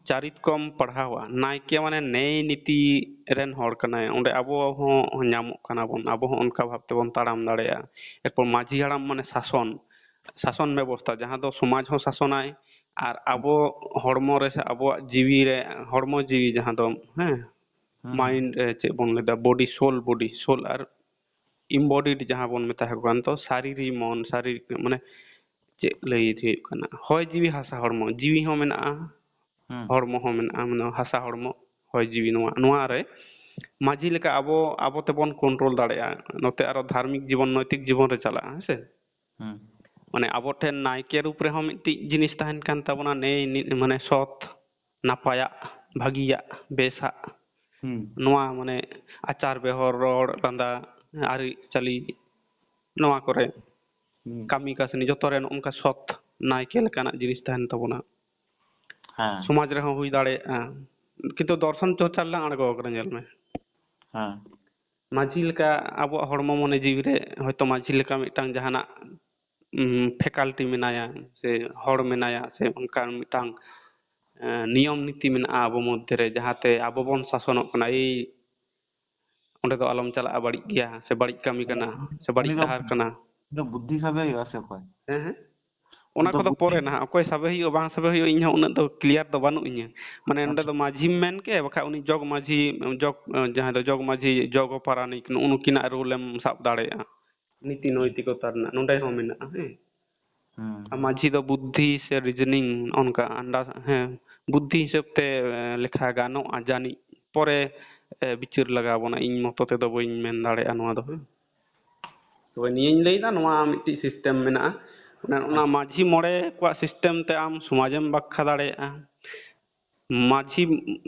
ᱪᱟᱨᱤᱛ ᱠᱚᱢ ᱯᱟᱲᱦᱟᱣᱟ, ᱱᱟᱭᱠᱮ ᱢᱟᱱᱮ ᱱᱮᱭ ᱱᱤᱛᱤ ᱨᱮᱱ ᱦᱚᱲ ᱠᱟᱱᱟᱭ, ᱚᱸᱰᱮ ᱟᱵᱚ ᱦᱚᱸ ᱧᱟᱢᱚᱜ ᱠᱟᱱᱟ ᱵᱚᱱ, ᱟᱵᱚ ᱦᱚᱸ ᱚᱱᱠᱟ ᱵᱷᱟᱵᱽ ᱛᱮᱵᱚᱱ ᱛᱟᱲᱟᱢ ᱫᱟᱲᱮᱭᱟᱜᱼᱟ᱾ ᱮᱨᱯᱚᱨ ᱢᱟᱹᱡᱷᱤ ᱦᱟᱲᱟᱢ ᱢᱟᱱᱮ ᱥᱟᱥᱚᱱ, ᱥᱟᱥᱚᱱ ᱵᱮᱵᱚᱥᱛᱷᱟ, ᱡᱟᱦᱟᱸ ᱫᱚ ᱥᱚᱢᱟᱡᱽ ᱦᱚᱸ ᱥᱟᱥᱚᱱᱟᱭ, ᱟᱨ ᱟᱵᱚ ᱦᱚᱲᱢᱚ ᱨᱮ ᱥᱮ ᱟᱵᱚᱣᱟᱜ ᱡᱤᱣᱤ ᱨᱮ, ᱦᱚᱲᱢᱚ ᱡᱤᱣᱤ ᱡᱟᱦᱟᱸ ᱫᱚ, ᱦᱮᱸ, ᱦᱩᱸ᱾ Mind, ᱮ, ᱪᱮᱫ ᱵᱚᱱ ᱞᱟᱹᱭᱫᱟ, body, soul, body, soul ᱟᱨ embodied ᱡᱟᱦᱟᱸ ᱵᱚᱱ ᱢᱮᱛᱟ ᱠᱚ ᱠᱟᱱ ᱫᱚ, ᱥᱟᱨᱤᱨᱤ ᱢᱚᱱ, ᱥᱟᱨᱤᱨᱤ ᱢᱟᱱᱮ ᱪᱮᱫ ᱞᱟᱹᱭ ᱦᱩᱭᱩᱜ ᱠᱟᱱᱟ, ᱦᱚᱭ ᱡᱤᱣᱤ ᱦᱟᱥᱟ ᱦᱚᱲᱢᱚ, ᱡᱤᱣᱤ ᱦᱚᱸ ᱢᱮᱱᱟᱜᱼᱟ, ᱦᱩᱸ᱾ ᱦᱚᱲᱢᱚ ᱦᱚᱸ ᱢᱮᱱᱟᱜᱼᱟ, ᱢᱟᱱᱮ ᱦᱟᱥᱟ ᱦᱚᱲᱢᱚ, ᱦᱚᱭ ᱡᱤᱣᱤ, ᱱᱚᱣᱟ, ᱱᱚᱣᱟ ᱨᱮ ᱢᱟᱹᱡᱷᱤ ᱞᱮᱠᱟ ᱟᱵᱚ, ᱟᱵᱚ ᱛᱮᱵᱚᱱ control ᱫᱟᱲᱮᱭᱟᱜᱼᱟ᱾ ᱱᱚᱛᱮ ᱟᱨᱚ ᱫᱷᱟᱨᱢᱤᱠ ᱡᱤᱵᱚᱱ, ᱱᱳᱭᱛᱤᱠ ᱡᱤᱵᱚᱱ ᱨᱮ ᱪᱟᱞᱟᱜᱼᱟ, ᱦᱮᱸ ᱥᱮ? ᱦᱩᱸ᱾ ᱢᱟᱱᱮ ᱟᱵᱚ ᱴᱷᱮᱱ ᱱᱟᱭᱠᱮ ᱨᱩᱯ ᱨᱮᱦᱚᱸ ᱢᱤᱫᱴᱤᱡ ᱡᱤᱱᱤᱥ ᱛᱟᱦᱮᱱ ᱠᱟᱱ ᱛᱟᱵᱚᱱᱟ, ᱱᱮᱭ ᱱᱤ-, ᱢᱟᱱᱮ ᱥᱚᱛ, ᱱᱟᱯᱟᱭᱟᱜ, ᱵᱷᱟᱹᱜᱤᱭᱟᱜ, ᱵᱮᱥᱟᱜ, ᱦᱩᱸ᱾ ᱱᱚᱣᱟ ᱢᱟᱱᱮ ᱟᱪᱟᱨ ᱵᱮᱣᱦᱟᱨ, ᱨᱚᱲ ᱞᱟᱸᱫᱟ, ᱟᱹᱨᱤᱪᱟᱹᱞᱤ, ᱱᱚᱣᱟ ᱠᱚᱨᱮ ᱦᱩᱸ᱾ ᱠᱟᱹᱢᱤ ᱠᱟᱹᱥᱱᱤ ᱡᱚᱛᱚ ᱨᱮ ᱱᱚᱜᱼᱚ ᱱᱚᱝᱠᱟ ᱥᱚᱛ ᱱᱟᱭᱠᱮ ᱞᱮᱠᱟᱱᱟᱜ ᱡᱤᱱᱤᱥ ᱛᱟᱦᱮᱱ ᱛᱟᱵᱚᱱᱟ᱾ ᱦᱮᱸ᱾ ᱥᱚᱢᱟᱡᱽ ᱨᱮᱦᱚᱸ ᱦᱩᱭ ᱫᱟᱲᱮᱭᱟᱜᱼᱟ, ᱠᱤᱱᱛᱩ ᱫᱚᱨᱥᱚᱱ ᱪᱚᱨᱪᱟ ᱨᱮᱞᱟᱝ ᱟᱬᱜᱚ ᱟᱠᱟᱱᱟ, ᱧᱮᱞ ᱢᱮ᱾ ᱦᱮᱸ᱾ ᱢᱟᱹᱡᱷᱤ ᱞᱮᱠᱟ ᱟᱵᱚᱣᱟᱜ ᱦᱚᱲᱢᱚ ᱢᱚᱱᱮ ᱡᱤᱣᱤ ᱨᱮ ᱦᱚᱭᱛᱳ ᱢᱟᱹᱡᱷᱤ ᱞᱮᱠᱟ ᱢᱤᱫᱴᱟᱝ ᱡᱟᱦᱟᱱᱟᱜ, ᱩᱢ, faculty ᱢᱮᱱᱟᱭᱟ ᱥᱮ ᱦᱚᱲ ᱢᱮᱱᱟᱭᱟ ᱥᱮ ᱚᱱᱠᱟᱱ ᱢᱤᱫᱴᱟᱝ, ᱮ, ᱱᱤᱭᱚᱢ ᱱᱤᱛᱤ ᱢᱮᱱᱟᱜᱼᱟ ᱟᱵᱚ ᱢᱚᱫᱽᱫᱷᱮ ᱨᱮ, ᱡᱟᱦᱟᱸᱛᱮ ᱟᱵᱚ ᱵᱚᱱ ᱥᱟᱥᱚᱱᱚᱜ ᱠᱟᱱᱟ, "ᱮᱭ, ᱚᱸᱰᱮ ᱫᱚ ᱟᱞᱚᱢ ᱪᱟᱞᱟᱜᱼᱟ, ᱵᱟᱹᱲᱤᱡ ᱜᱮᱭᱟ ᱥᱮ ᱵᱟᱹᱲᱤᱡ ᱠᱟᱹᱢᱤ ᱠᱟᱱᱟ ᱥᱮ ᱵᱟᱹᱲᱤᱡ ᱩᱱᱤ ᱫᱚ, ᱰᱟᱦᱟᱨ ᱠᱟᱱᱟ᱾" ᱩᱱᱤ ᱫᱚ ᱵᱩᱫᱽᱫᱷᱤ ᱥᱟᱵᱮ ᱦᱩᱭᱩᱜᱼᱟ ᱥᱮ ᱚᱠᱚᱭ? ᱦᱮᱸ, ᱦᱮᱸ᱾ ᱚᱱᱟ ᱩᱱᱤ ᱫᱚ ᱠᱚᱫᱚ ᱵᱩᱫᱽᱫᱷᱤ ᱯᱚᱨᱮ ᱱᱟᱦᱟᱜ, ᱚᱠᱚᱭ ᱥᱟᱵᱮ ᱦᱩᱭᱩᱜᱼᱟ, ᱵᱟᱝ ᱥᱟᱵᱮ ᱦᱩᱭᱩᱜᱼᱟ, ᱤᱧ ᱦᱚᱸ ᱩᱱᱟᱹᱜ ᱫᱚ clear ᱫᱚ ᱵᱟᱹᱱᱩᱜ ᱤᱧᱟᱹ᱾ ᱢᱟᱱᱮ, ᱱᱚᱸᱰᱮ ᱟᱪᱪᱷᱟ᱾ ᱫᱚ ᱢᱟᱹᱡᱷᱤᱢ ᱢᱮᱱ ᱠᱮᱫ, ᱵᱟᱠᱷᱟᱡ ᱩᱱᱤ ᱡᱚᱜᱽ ᱢᱟᱹᱡᱷᱤ, ᱡᱚᱜᱽ, ᱡᱟᱦᱟᱸᱭ ᱫᱚ ᱡᱚᱜᱽ ᱢᱟᱹᱡᱷᱤ, ᱡᱚᱜᱽ ᱯᱟᱨᱟᱱᱤᱠ, ᱱᱩᱜᱼᱩ ᱱᱩᱠᱤᱱᱟᱜ role ᱮᱢ ᱥᱟᱵ ᱫᱟᱲᱮᱭᱟᱜᱼᱟ᱾ ᱱᱤᱛᱤ ᱱᱳᱭᱛᱤᱠᱚᱛᱟ ᱨᱮᱱᱟᱜ ᱱᱚᱸᱰᱮ ᱦᱚᱸ ᱢᱮᱱᱟᱜᱼᱟ, ᱦᱮᱸ᱾ ᱦᱩᱸ, ᱟᱨ ᱦᱩᱸ᱾ ᱢᱟᱹᱡᱷᱤ ᱫᱚ ᱵᱩᱫᱽᱫᱷᱤ ᱥᱮ reasoning, ᱚᱱᱠᱟ ᱟᱱᱰᱟ-, ᱦᱮᱸ, ᱵᱩᱫᱽᱫᱷᱤ ᱦᱤᱥᱟᱹᱵ ᱛᱮ, ᱮ, ᱞᱮᱠᱷᱟ ᱜᱟᱱᱚᱜᱼᱟ ᱡᱟᱹᱱᱤᱡ, ᱯᱚᱨᱮ, ᱮ, ᱵᱤᱪᱟᱹᱨ ᱞᱟᱜᱟᱣ ᱵᱚᱱᱟ᱾ ᱤᱧ ᱢᱚᱛᱚ ᱛᱮᱫᱚ ᱵᱟᱹᱧ ᱢᱮᱱ ᱫᱟᱲᱮᱭᱟᱜᱼᱟ ᱱᱚᱣᱟ ᱫᱚ, ᱦᱮᱸ᱾ ᱛᱚᱵᱮ ᱱᱤᱭᱟᱹᱧ ᱞᱟᱹᱭᱫᱟ, ᱱᱚᱣᱟ ᱢᱤᱫᱴᱤᱡ system ᱢᱮᱱᱟᱜᱼᱟ᱾ ᱚᱱᱮ ᱚᱱᱟ ᱟᱪᱪᱷᱟ᱾ ᱢᱟᱹᱡᱷᱤ ᱢᱚᱬᱮ ᱠᱚᱣᱟᱜ system ᱛᱮ ᱟᱢ ᱥᱚᱢᱟᱡᱮᱢ ᱵᱟᱠᱷᱟ ᱫᱟᱲᱮᱭᱟᱜᱼᱟ᱾ ᱢᱟᱹᱡᱷᱤ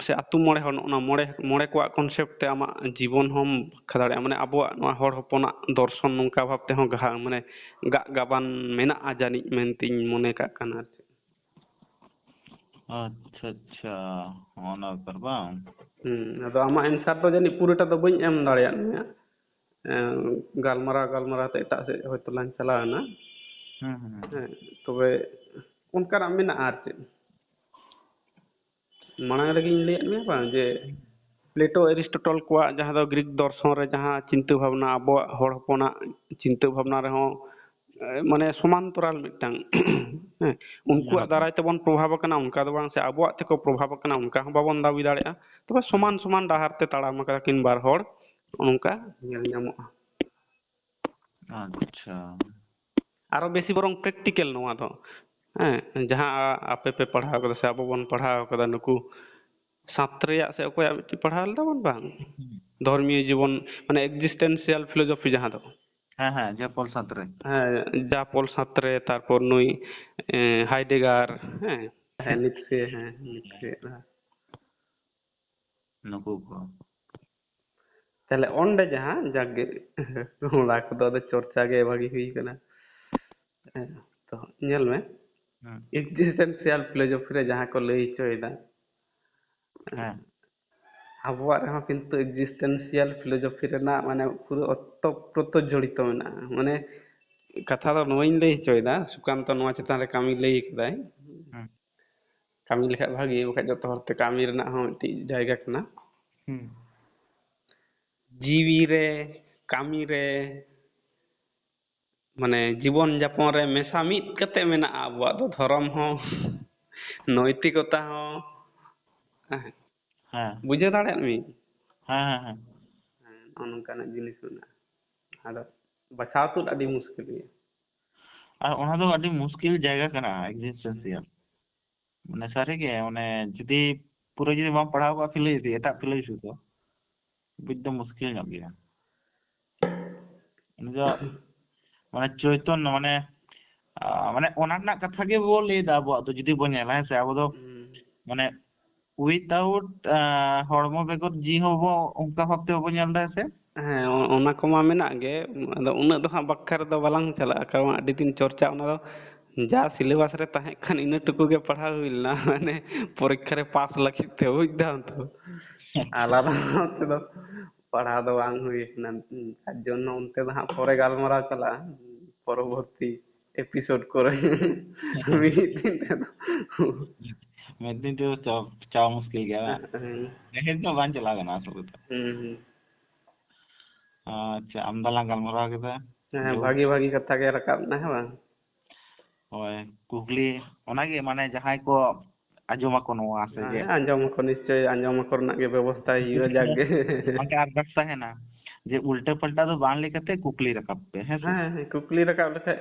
ᱥᱮ ᱟᱹᱛᱩ ᱢᱚᱬᱮ ᱦᱚᱲ, ᱱᱚᱜᱼᱚ ᱱᱚᱣᱟ ᱢᱚᱬᱮ, ᱢᱚᱬᱮ ᱠᱚᱣᱟᱜ concept ᱛᱮ ᱟᱢᱟᱜ ᱡᱤᱵᱚᱱ ᱦᱚᱸᱢ ᱵᱟᱠᱷᱟ ᱫᱟᱲᱮᱭᱟᱜᱼᱟ᱾ ᱢᱟᱱᱮ ᱟᱵᱚᱣᱟᱜ ᱱᱚᱣᱟ ᱦᱚᱲ ᱦᱚᱯᱚᱱᱟᱜ ᱫᱚᱨᱥᱚᱱ ᱱᱚᱝᱠᱟ ᱵᱷᱟᱵ ᱛᱮᱦᱚᱸ ᱜᱟᱦᱟ-, ᱢᱟᱱᱮ ᱜᱟᱜ ᱜᱟᱵᱟᱱ ᱢᱮᱱᱟᱜᱼᱟ ᱡᱟᱹᱱᱤᱡ ᱢᱮᱱᱛᱮᱧ ᱢᱚᱱᱮ ᱠᱟᱜ ᱠᱟᱱᱟ, ᱟᱨ ᱪᱮᱫ᱾ ᱟᱪᱪᱷᱟ, ᱟᱪᱪᱷᱟ, ᱚᱱᱟ ᱵᱮᱯᱟᱨ ᱵᱟᱝ? ᱦᱩᱸ, ᱟᱫᱚ ᱟᱢᱟᱜ answer ᱫᱚ ᱡᱟᱹᱱᱤᱡ ᱯᱩᱨᱟᱹᱴᱟ ᱫᱚ ᱵᱟᱹᱧ ᱮᱢ ᱫᱟᱲᱮᱭᱟᱫ ᱢᱮᱭᱟ᱾ ᱮᱸ, ᱜᱟᱞᱢᱟᱨᱟᱣ, ᱜᱟᱞᱢᱟᱨᱟᱣ ᱛᱮ ᱮᱴᱟᱜ ᱥᱮᱫ ᱦᱚᱭᱛᱚ ᱞᱟᱝ ᱪᱟᱞᱟᱣ ᱮᱱᱟ᱾ ᱦᱩᱸ, ᱦᱩᱸ, ᱦᱩᱸ᱾ ᱦᱮᱸ, ᱛᱚᱵᱮ ᱚᱱᱠᱟᱱᱟᱜ ᱢᱮᱱᱟᱜᱼᱟ ᱟᱨ ᱪᱮᱫ? ᱢᱟᱲᱟᱝ ᱨᱮᱜᱮᱧ ᱞᱟᱹᱭᱟᱫ ᱢᱮᱭᱟ ᱵᱟᱝ, ᱡᱮ ᱯᱞᱮᱴᱳ, ᱮᱨᱤᱥᱴᱚᱴᱚᱞ ᱠᱚᱣᱟᱜ ᱡᱟᱦᱟᱸ ᱫᱚ ᱜᱨᱤᱠ ᱫᱚᱨᱥᱚᱱ ᱨᱮ ᱡᱟᱦᱟᱸ ᱪᱤᱱᱛᱟᱹ ᱵᱷᱟᱵᱽᱱᱟ, ᱟᱵᱚᱣᱟᱜ ᱦᱚᱲ ᱦᱚᱯᱚᱱᱟᱜ ᱪᱤᱱᱛᱟᱹ ᱵᱷᱟᱵᱽᱱᱟ ᱨᱮᱦᱚᱸ ᱮ, ᱢᱟᱱᱮ ᱥᱚᱢᱟᱱᱛᱚᱨᱟᱞ ᱢᱤᱫᱴᱟᱝ, ᱦᱮᱸ, ᱩᱱᱠᱩᱣᱟᱜ ᱦᱮᱸ᱾ ᱫᱟᱨᱟᱭ ᱛᱮᱵᱚᱱ ᱯᱨᱚᱵᱷᱟᱵ ᱟᱠᱟᱱᱟ, ᱚᱱᱠᱟ ᱫᱚ ᱵᱟᱝ, ᱥᱮ ᱟᱵᱚᱣᱟᱜ ᱛᱮᱠᱚ ᱯᱨᱚᱵᱷᱟᱵ ᱟᱠᱟᱱᱟ, ᱚᱱᱠᱟ ᱦᱚᱸ ᱵᱟᱵᱚᱱ ᱫᱟᱵᱤ ᱫᱟᱲᱮᱭᱟᱜᱼᱟ᱾ ᱛᱚᱵᱮ ᱥᱚᱢᱟᱱ ᱥᱚᱢᱟᱱ ᱰᱟᱦᱟᱨ ᱛᱮ ᱛᱟᱲᱟᱢ ᱟᱠᱟᱫᱟ ᱠᱤᱱ ᱵᱟᱨ ᱦᱚᱲ, ᱱᱚᱝᱠᱟ ᱧᱮᱞ ᱧᱟᱢᱚᱜᱼᱟ᱾ ᱟᱪᱪᱷᱟ᱾ ᱟᱨᱚ ᱵᱮᱥᱤ ᱵᱚᱨᱚᱝ ᱯᱨᱮᱠᱴᱤᱠᱮᱞ ᱱᱚᱣᱟ ᱫᱚ, ᱦᱮᱸ, ᱡᱟᱦᱟᱸ ᱟ-, ᱟᱯᱮ ᱯᱮ ᱯᱟᱲᱦᱟᱣ ᱠᱟᱫᱟ ᱥᱮ ᱟᱵᱚ ᱵᱚᱱ ᱯᱟᱲᱦᱟᱣ ᱠᱟᱫᱟ, ᱱᱩᱠᱩ ᱥᱟᱛᱨᱮᱭᱟᱜ ᱥᱮ ᱚᱠᱚᱭᱟᱜ ᱢᱤᱫᱴᱤᱡ ᱯᱟᱲᱦᱟᱣ ᱞᱮᱫᱟ ᱵᱚᱱ, ᱵᱟᱝ? ᱦᱩᱸ᱾ ᱫᱷᱚᱨᱢᱤᱭᱚ ᱡᱤᱵᱚᱱ, ᱢᱟᱱᱮ existential philosophy ᱡᱟᱦᱟᱸ ᱫᱚ᱾ ᱦᱮᱸ, ᱦᱮᱸ, ᱡᱟᱦᱟᱸ ᱯᱚᱞ ᱥᱟᱛᱨᱮ᱾ ᱦᱮᱸ, ᱡᱟ ᱯᱚᱞ ᱥᱟᱛᱨᱮ, ᱛᱟᱨᱯᱚᱨ ᱱᱩᱭ, ᱮ, ᱦᱟᱭᱰᱮᱜᱟᱨ, ᱦᱮᱸ, ᱦᱮᱸ, ᱱᱤᱛᱥᱮ, ᱦᱮᱸ, ᱱᱤᱛᱥᱮ, ᱦᱮᱸ᱾ ᱱᱩᱠᱩ ᱠᱚ᱾ ᱛᱟᱦᱞᱮ ᱚᱸᱰᱮ ᱡᱟᱦᱟᱸ ᱡᱟᱠᱜᱮ ᱚᱱᱟ ᱠᱚᱫᱚ ᱟᱫᱚ ᱪᱚᱨᱪᱟ ᱜᱮ ᱵᱷᱟᱜᱤ ᱦᱩᱭ ᱠᱟᱱᱟ᱾ ᱦᱮᱸ, ᱛᱚ ᱧᱮᱞ ᱢᱮ, ᱦᱮᱸ᱾ Existential philosophy ᱨᱮ ᱡᱟᱦᱟᱸ ᱠᱚ ᱞᱟᱹᱭ ᱦᱚᱪᱚᱭᱮᱫᱟ, ᱦᱮᱸ᱾ ᱟᱵᱚᱣᱟᱜ ᱨᱮᱦᱚᱸ ᱠᱤᱱᱛᱩ existential philosophy ᱨᱮᱱᱟᱜ ᱢᱟᱱᱮ ᱯᱩᱨᱟᱹ ᱚᱛᱚᱯᱨᱚᱛᱚ ᱡᱚᱲᱤᱛᱚ ᱢᱮᱱᱟᱜᱼᱟ᱾ ᱢᱟᱱᱮ ᱠᱟᱛᱷᱟ ᱫᱚ ᱱᱚᱣᱟᱧ ᱞᱟᱹᱭ ᱦᱚᱪᱚᱭᱮᱫᱟ, ᱥᱩᱠᱟᱱᱛᱚ ᱱᱚᱣᱟ ᱪᱮᱛᱟᱱ ᱨᱮ ᱠᱟᱹᱢᱤ ᱞᱟᱹᱭ ᱠᱟᱫᱟᱭ᱾ ᱦᱮᱸ᱾ ᱠᱟᱹᱢᱤ ᱞᱮᱠᱷᱟᱡ ᱵᱷᱟᱜᱤ, ᱵᱟᱠᱷᱟᱡ ᱡᱚᱛᱚ ᱦᱚᱲ ᱛᱮ ᱠᱟᱹᱢᱤ ᱨᱮᱱᱟᱜ ᱦᱚᱸ ᱢᱤᱫᱴᱤᱡ ᱡᱟᱭᱜᱟ ᱠᱟᱱᱟ᱾ ᱦᱩᱸ᱾ ᱡᱤᱣᱤ ᱨᱮ, ᱠᱟᱹᱢᱤ ᱨᱮ, ᱢᱟᱱᱮ ᱡᱤᱵᱚᱱ ᱡᱟᱯᱚᱱ ᱨᱮ ᱢᱮᱥᱟ ᱢᱤᱫ ᱠᱟᱛᱮ ᱢᱮᱱᱟᱜᱼᱟ ᱟᱵᱚᱣᱟᱜ ᱫᱚ, ᱫᱷᱚᱨᱚᱢ ᱦᱚᱸ, ᱱᱳᱭᱛᱤᱠᱚᱛᱟ ᱦᱚᱸ᱾ ᱦᱮᱸ᱾ ᱦᱮᱸ᱾ ᱵᱩᱡᱷᱟᱹᱣ ᱫᱟᱲᱮᱭᱟᱜ ᱢᱤᱧ? ᱦᱮᱸ, ᱦᱮᱸ, ᱦᱮᱸ᱾ ᱦᱮᱸ, ᱱᱚᱜᱼᱚ ᱱᱚᱝᱠᱟᱱᱟᱜ ᱡᱤᱱᱤᱥ ᱢᱮᱱᱟᱜᱼᱟ᱾ ᱟᱫᱚ ᱵᱟᱪᱷᱟᱣ ᱛᱩᱫ ᱟᱹᱰᱤ ᱢᱩᱥᱠᱤᱞ ᱜᱮᱭᱟ᱾ ᱟᱨ ᱚᱱᱟ ᱫᱚ ᱟᱹᱰᱤ ᱢᱩᱥᱠᱤᱞ ᱡᱟᱭᱜᱟ ᱠᱟᱱᱟ, existential᱾ ᱢᱟᱱᱮ ᱥᱟᱹᱨᱤᱜᱮ, ᱢᱟᱱᱮ ᱡᱩᱫᱤ ᱯᱩᱨᱟᱹ ᱡᱩᱫᱤ ᱵᱟᱢ ᱯᱟᱲᱦᱟᱣ ᱠᱚᱜᱼᱟ philosophy, ᱮᱴᱟᱜ philosophy ᱠᱚ, ᱵᱩᱡᱽ ᱫᱚ ᱢᱩᱥᱠᱤᱞ ᱧᱚᱜ ᱜᱮᱭᱟ᱾ ᱩᱱᱤ ᱫᱚ ᱢᱟᱱᱮ ᱪᱳᱭᱛᱚᱱᱱᱚ, ᱢᱟᱱᱮ, ᱟ, ᱢᱟᱱᱮ ᱚᱱᱟ ᱨᱮᱱᱟᱜ ᱠᱟᱛᱷᱟ ᱜᱮ ᱵᱚ ᱞᱟᱹᱭ ᱮᱫᱟ, ᱟᱵᱚᱣᱟᱜ ᱫᱚ ᱡᱩᱫᱤ ᱵᱚ ᱧᱮᱞᱟ, ᱦᱮᱸ ᱥᱮ, ᱟᱵᱚ ᱫᱚ ᱦᱩᱸ᱾ ᱢᱟᱱᱮ without, ᱟ, ᱦᱚᱲᱢᱚ ᱵᱮᱜᱚᱨ ᱡᱤᱣᱤ ᱦᱚᱸ ᱵᱚ ᱚᱱᱠᱟ ᱵᱷᱟᱵ ᱛᱮ ᱵᱟᱵᱚ ᱧᱮᱞ ᱮᱫᱟ, ᱦᱮᱸ ᱥᱮ? ᱦᱮᱸ, ᱚ-, ᱚᱱᱟ ᱠᱚᱢᱟ ᱢᱮᱱᱟᱜ ᱜᱮ᱾ ᱟᱫᱚ ᱩᱱᱟᱹᱜ ᱫᱚ ᱦᱟᱸᱜ ᱵᱟᱠᱷᱮᱲ ᱫᱚ ᱵᱟᱞᱟᱝ ᱪᱟᱞᱟᱜᱼᱟ, ᱠᱟᱨᱚᱱ ᱟᱹᱰᱤ ᱫᱤᱱ ᱪᱚᱨᱪᱟ ᱚᱱᱟ ᱫᱚ ᱡᱟ syllabus ᱨᱮ ᱛᱟᱦᱮᱸ ᱠᱟᱱ ᱤᱱᱟᱹ ᱴᱩᱠᱩ ᱜᱮ ᱯᱟᱲᱦᱟᱣ ᱦᱩᱭ ᱞᱮᱱᱟ, ᱢᱟᱱᱮ ᱯᱚᱨᱤᱠᱠᱷᱟ ᱨᱮ ᱯᱟᱥ ᱞᱟᱹᱜᱤᱫ ᱛᱮ, ᱵᱩᱡᱽ ᱫᱟᱢ ᱛᱚ᱾ ᱟᱞᱟᱫᱟ ᱵᱷᱟᱵ ᱛᱮᱫᱚ ᱯᱟᱲᱦᱟᱣ ᱫᱚ ᱵᱟᱝ ᱦᱩᱭ ᱠᱟᱱᱟ᱾ ᱛᱟᱨ ᱡᱚᱱᱱᱚ ᱚᱱᱛᱮ ᱫᱚ ᱦᱟᱸᱜ ᱯᱚᱨᱮ ᱜᱟᱞᱢᱟᱨᱟᱣ ᱪᱟᱞᱟᱜᱼᱟ, ᱯᱚᱨᱚᱵᱚᱨᱛᱤ episode ᱠᱚᱨᱮ᱾ ᱢᱤᱫ ᱫᱤᱱ ᱛᱮᱫᱚ᱾ ᱢᱤᱫ ᱫᱤᱱ ᱛᱮᱫᱚ ᱪᱟᱵᱟ, ᱪᱟᱵᱟ ᱢᱩᱥᱠᱤᱞ ᱜᱮᱭᱟ, ᱵᱟᱝ? ᱦᱮᱸ᱾ ᱰᱷᱮᱨ ᱫᱚ ᱵᱟᱝ ᱪᱟᱞᱟᱣ ᱜᱟᱱᱚᱜᱼᱟ ᱟᱥᱚᱞ ᱨᱮ᱾ ᱦᱩᱸ, ᱦᱩᱸ᱾ ᱟᱪᱪᱷᱟ, ᱟᱢᱫᱟ ᱞᱟᱝ ᱜᱟᱞᱢᱟᱨᱟᱣ ᱠᱮᱫᱟ᱾ ᱦᱮᱸ, ᱡᱚ- ᱵᱷᱟᱜᱤ ᱵᱷᱟᱜᱤ ᱠᱟᱛᱷᱟ ᱜᱮ ᱨᱟᱠᱟᱵ ᱮᱱᱟ, ᱦᱮᱸ ᱵᱟᱝ? ᱦᱳᱭ, ᱠᱩᱠᱞᱤ ᱚᱱᱟᱜᱮ, ᱢᱟᱱᱮ, ᱡᱟᱦᱟᱸᱭ ᱠᱚ ᱟᱸᱡᱚᱢ ᱟᱠᱚ ᱱᱚᱣᱟ ᱥᱮ ᱦᱮᱸ, ᱪᱮᱫ? ᱟᱸᱡᱚᱢ ᱟᱠᱚ, ᱱᱤᱥᱪᱚᱭ ᱟᱸᱡᱚᱢ ᱟᱠᱚ ᱨᱮᱱᱟᱜ ᱜᱮ ᱵᱮᱵᱚᱥᱛᱷᱟᱭ ᱦᱩᱭᱩᱜᱼᱟ, ᱡᱟᱠ ᱜᱮ᱾ ᱚᱱᱠᱟ ᱟᱨᱫᱟᱥ ᱛᱟᱦᱮᱱᱟ ᱡᱮ ᱩᱞᱴᱟᱹ ᱯᱟᱞᱴᱟ ᱫᱚ ᱵᱟᱝ ᱞᱟᱹᱭ ᱠᱟᱛᱮ ᱠᱩᱠᱞᱤ ᱨᱟᱠᱟᱵ ᱯᱮ, ᱦᱮᱸ ᱥᱮ? ᱦᱮᱸ, ᱦᱮᱸ, ᱠᱩᱠᱞᱤ ᱨᱟᱠᱟᱵ ᱞᱮᱠᱷᱟᱡ,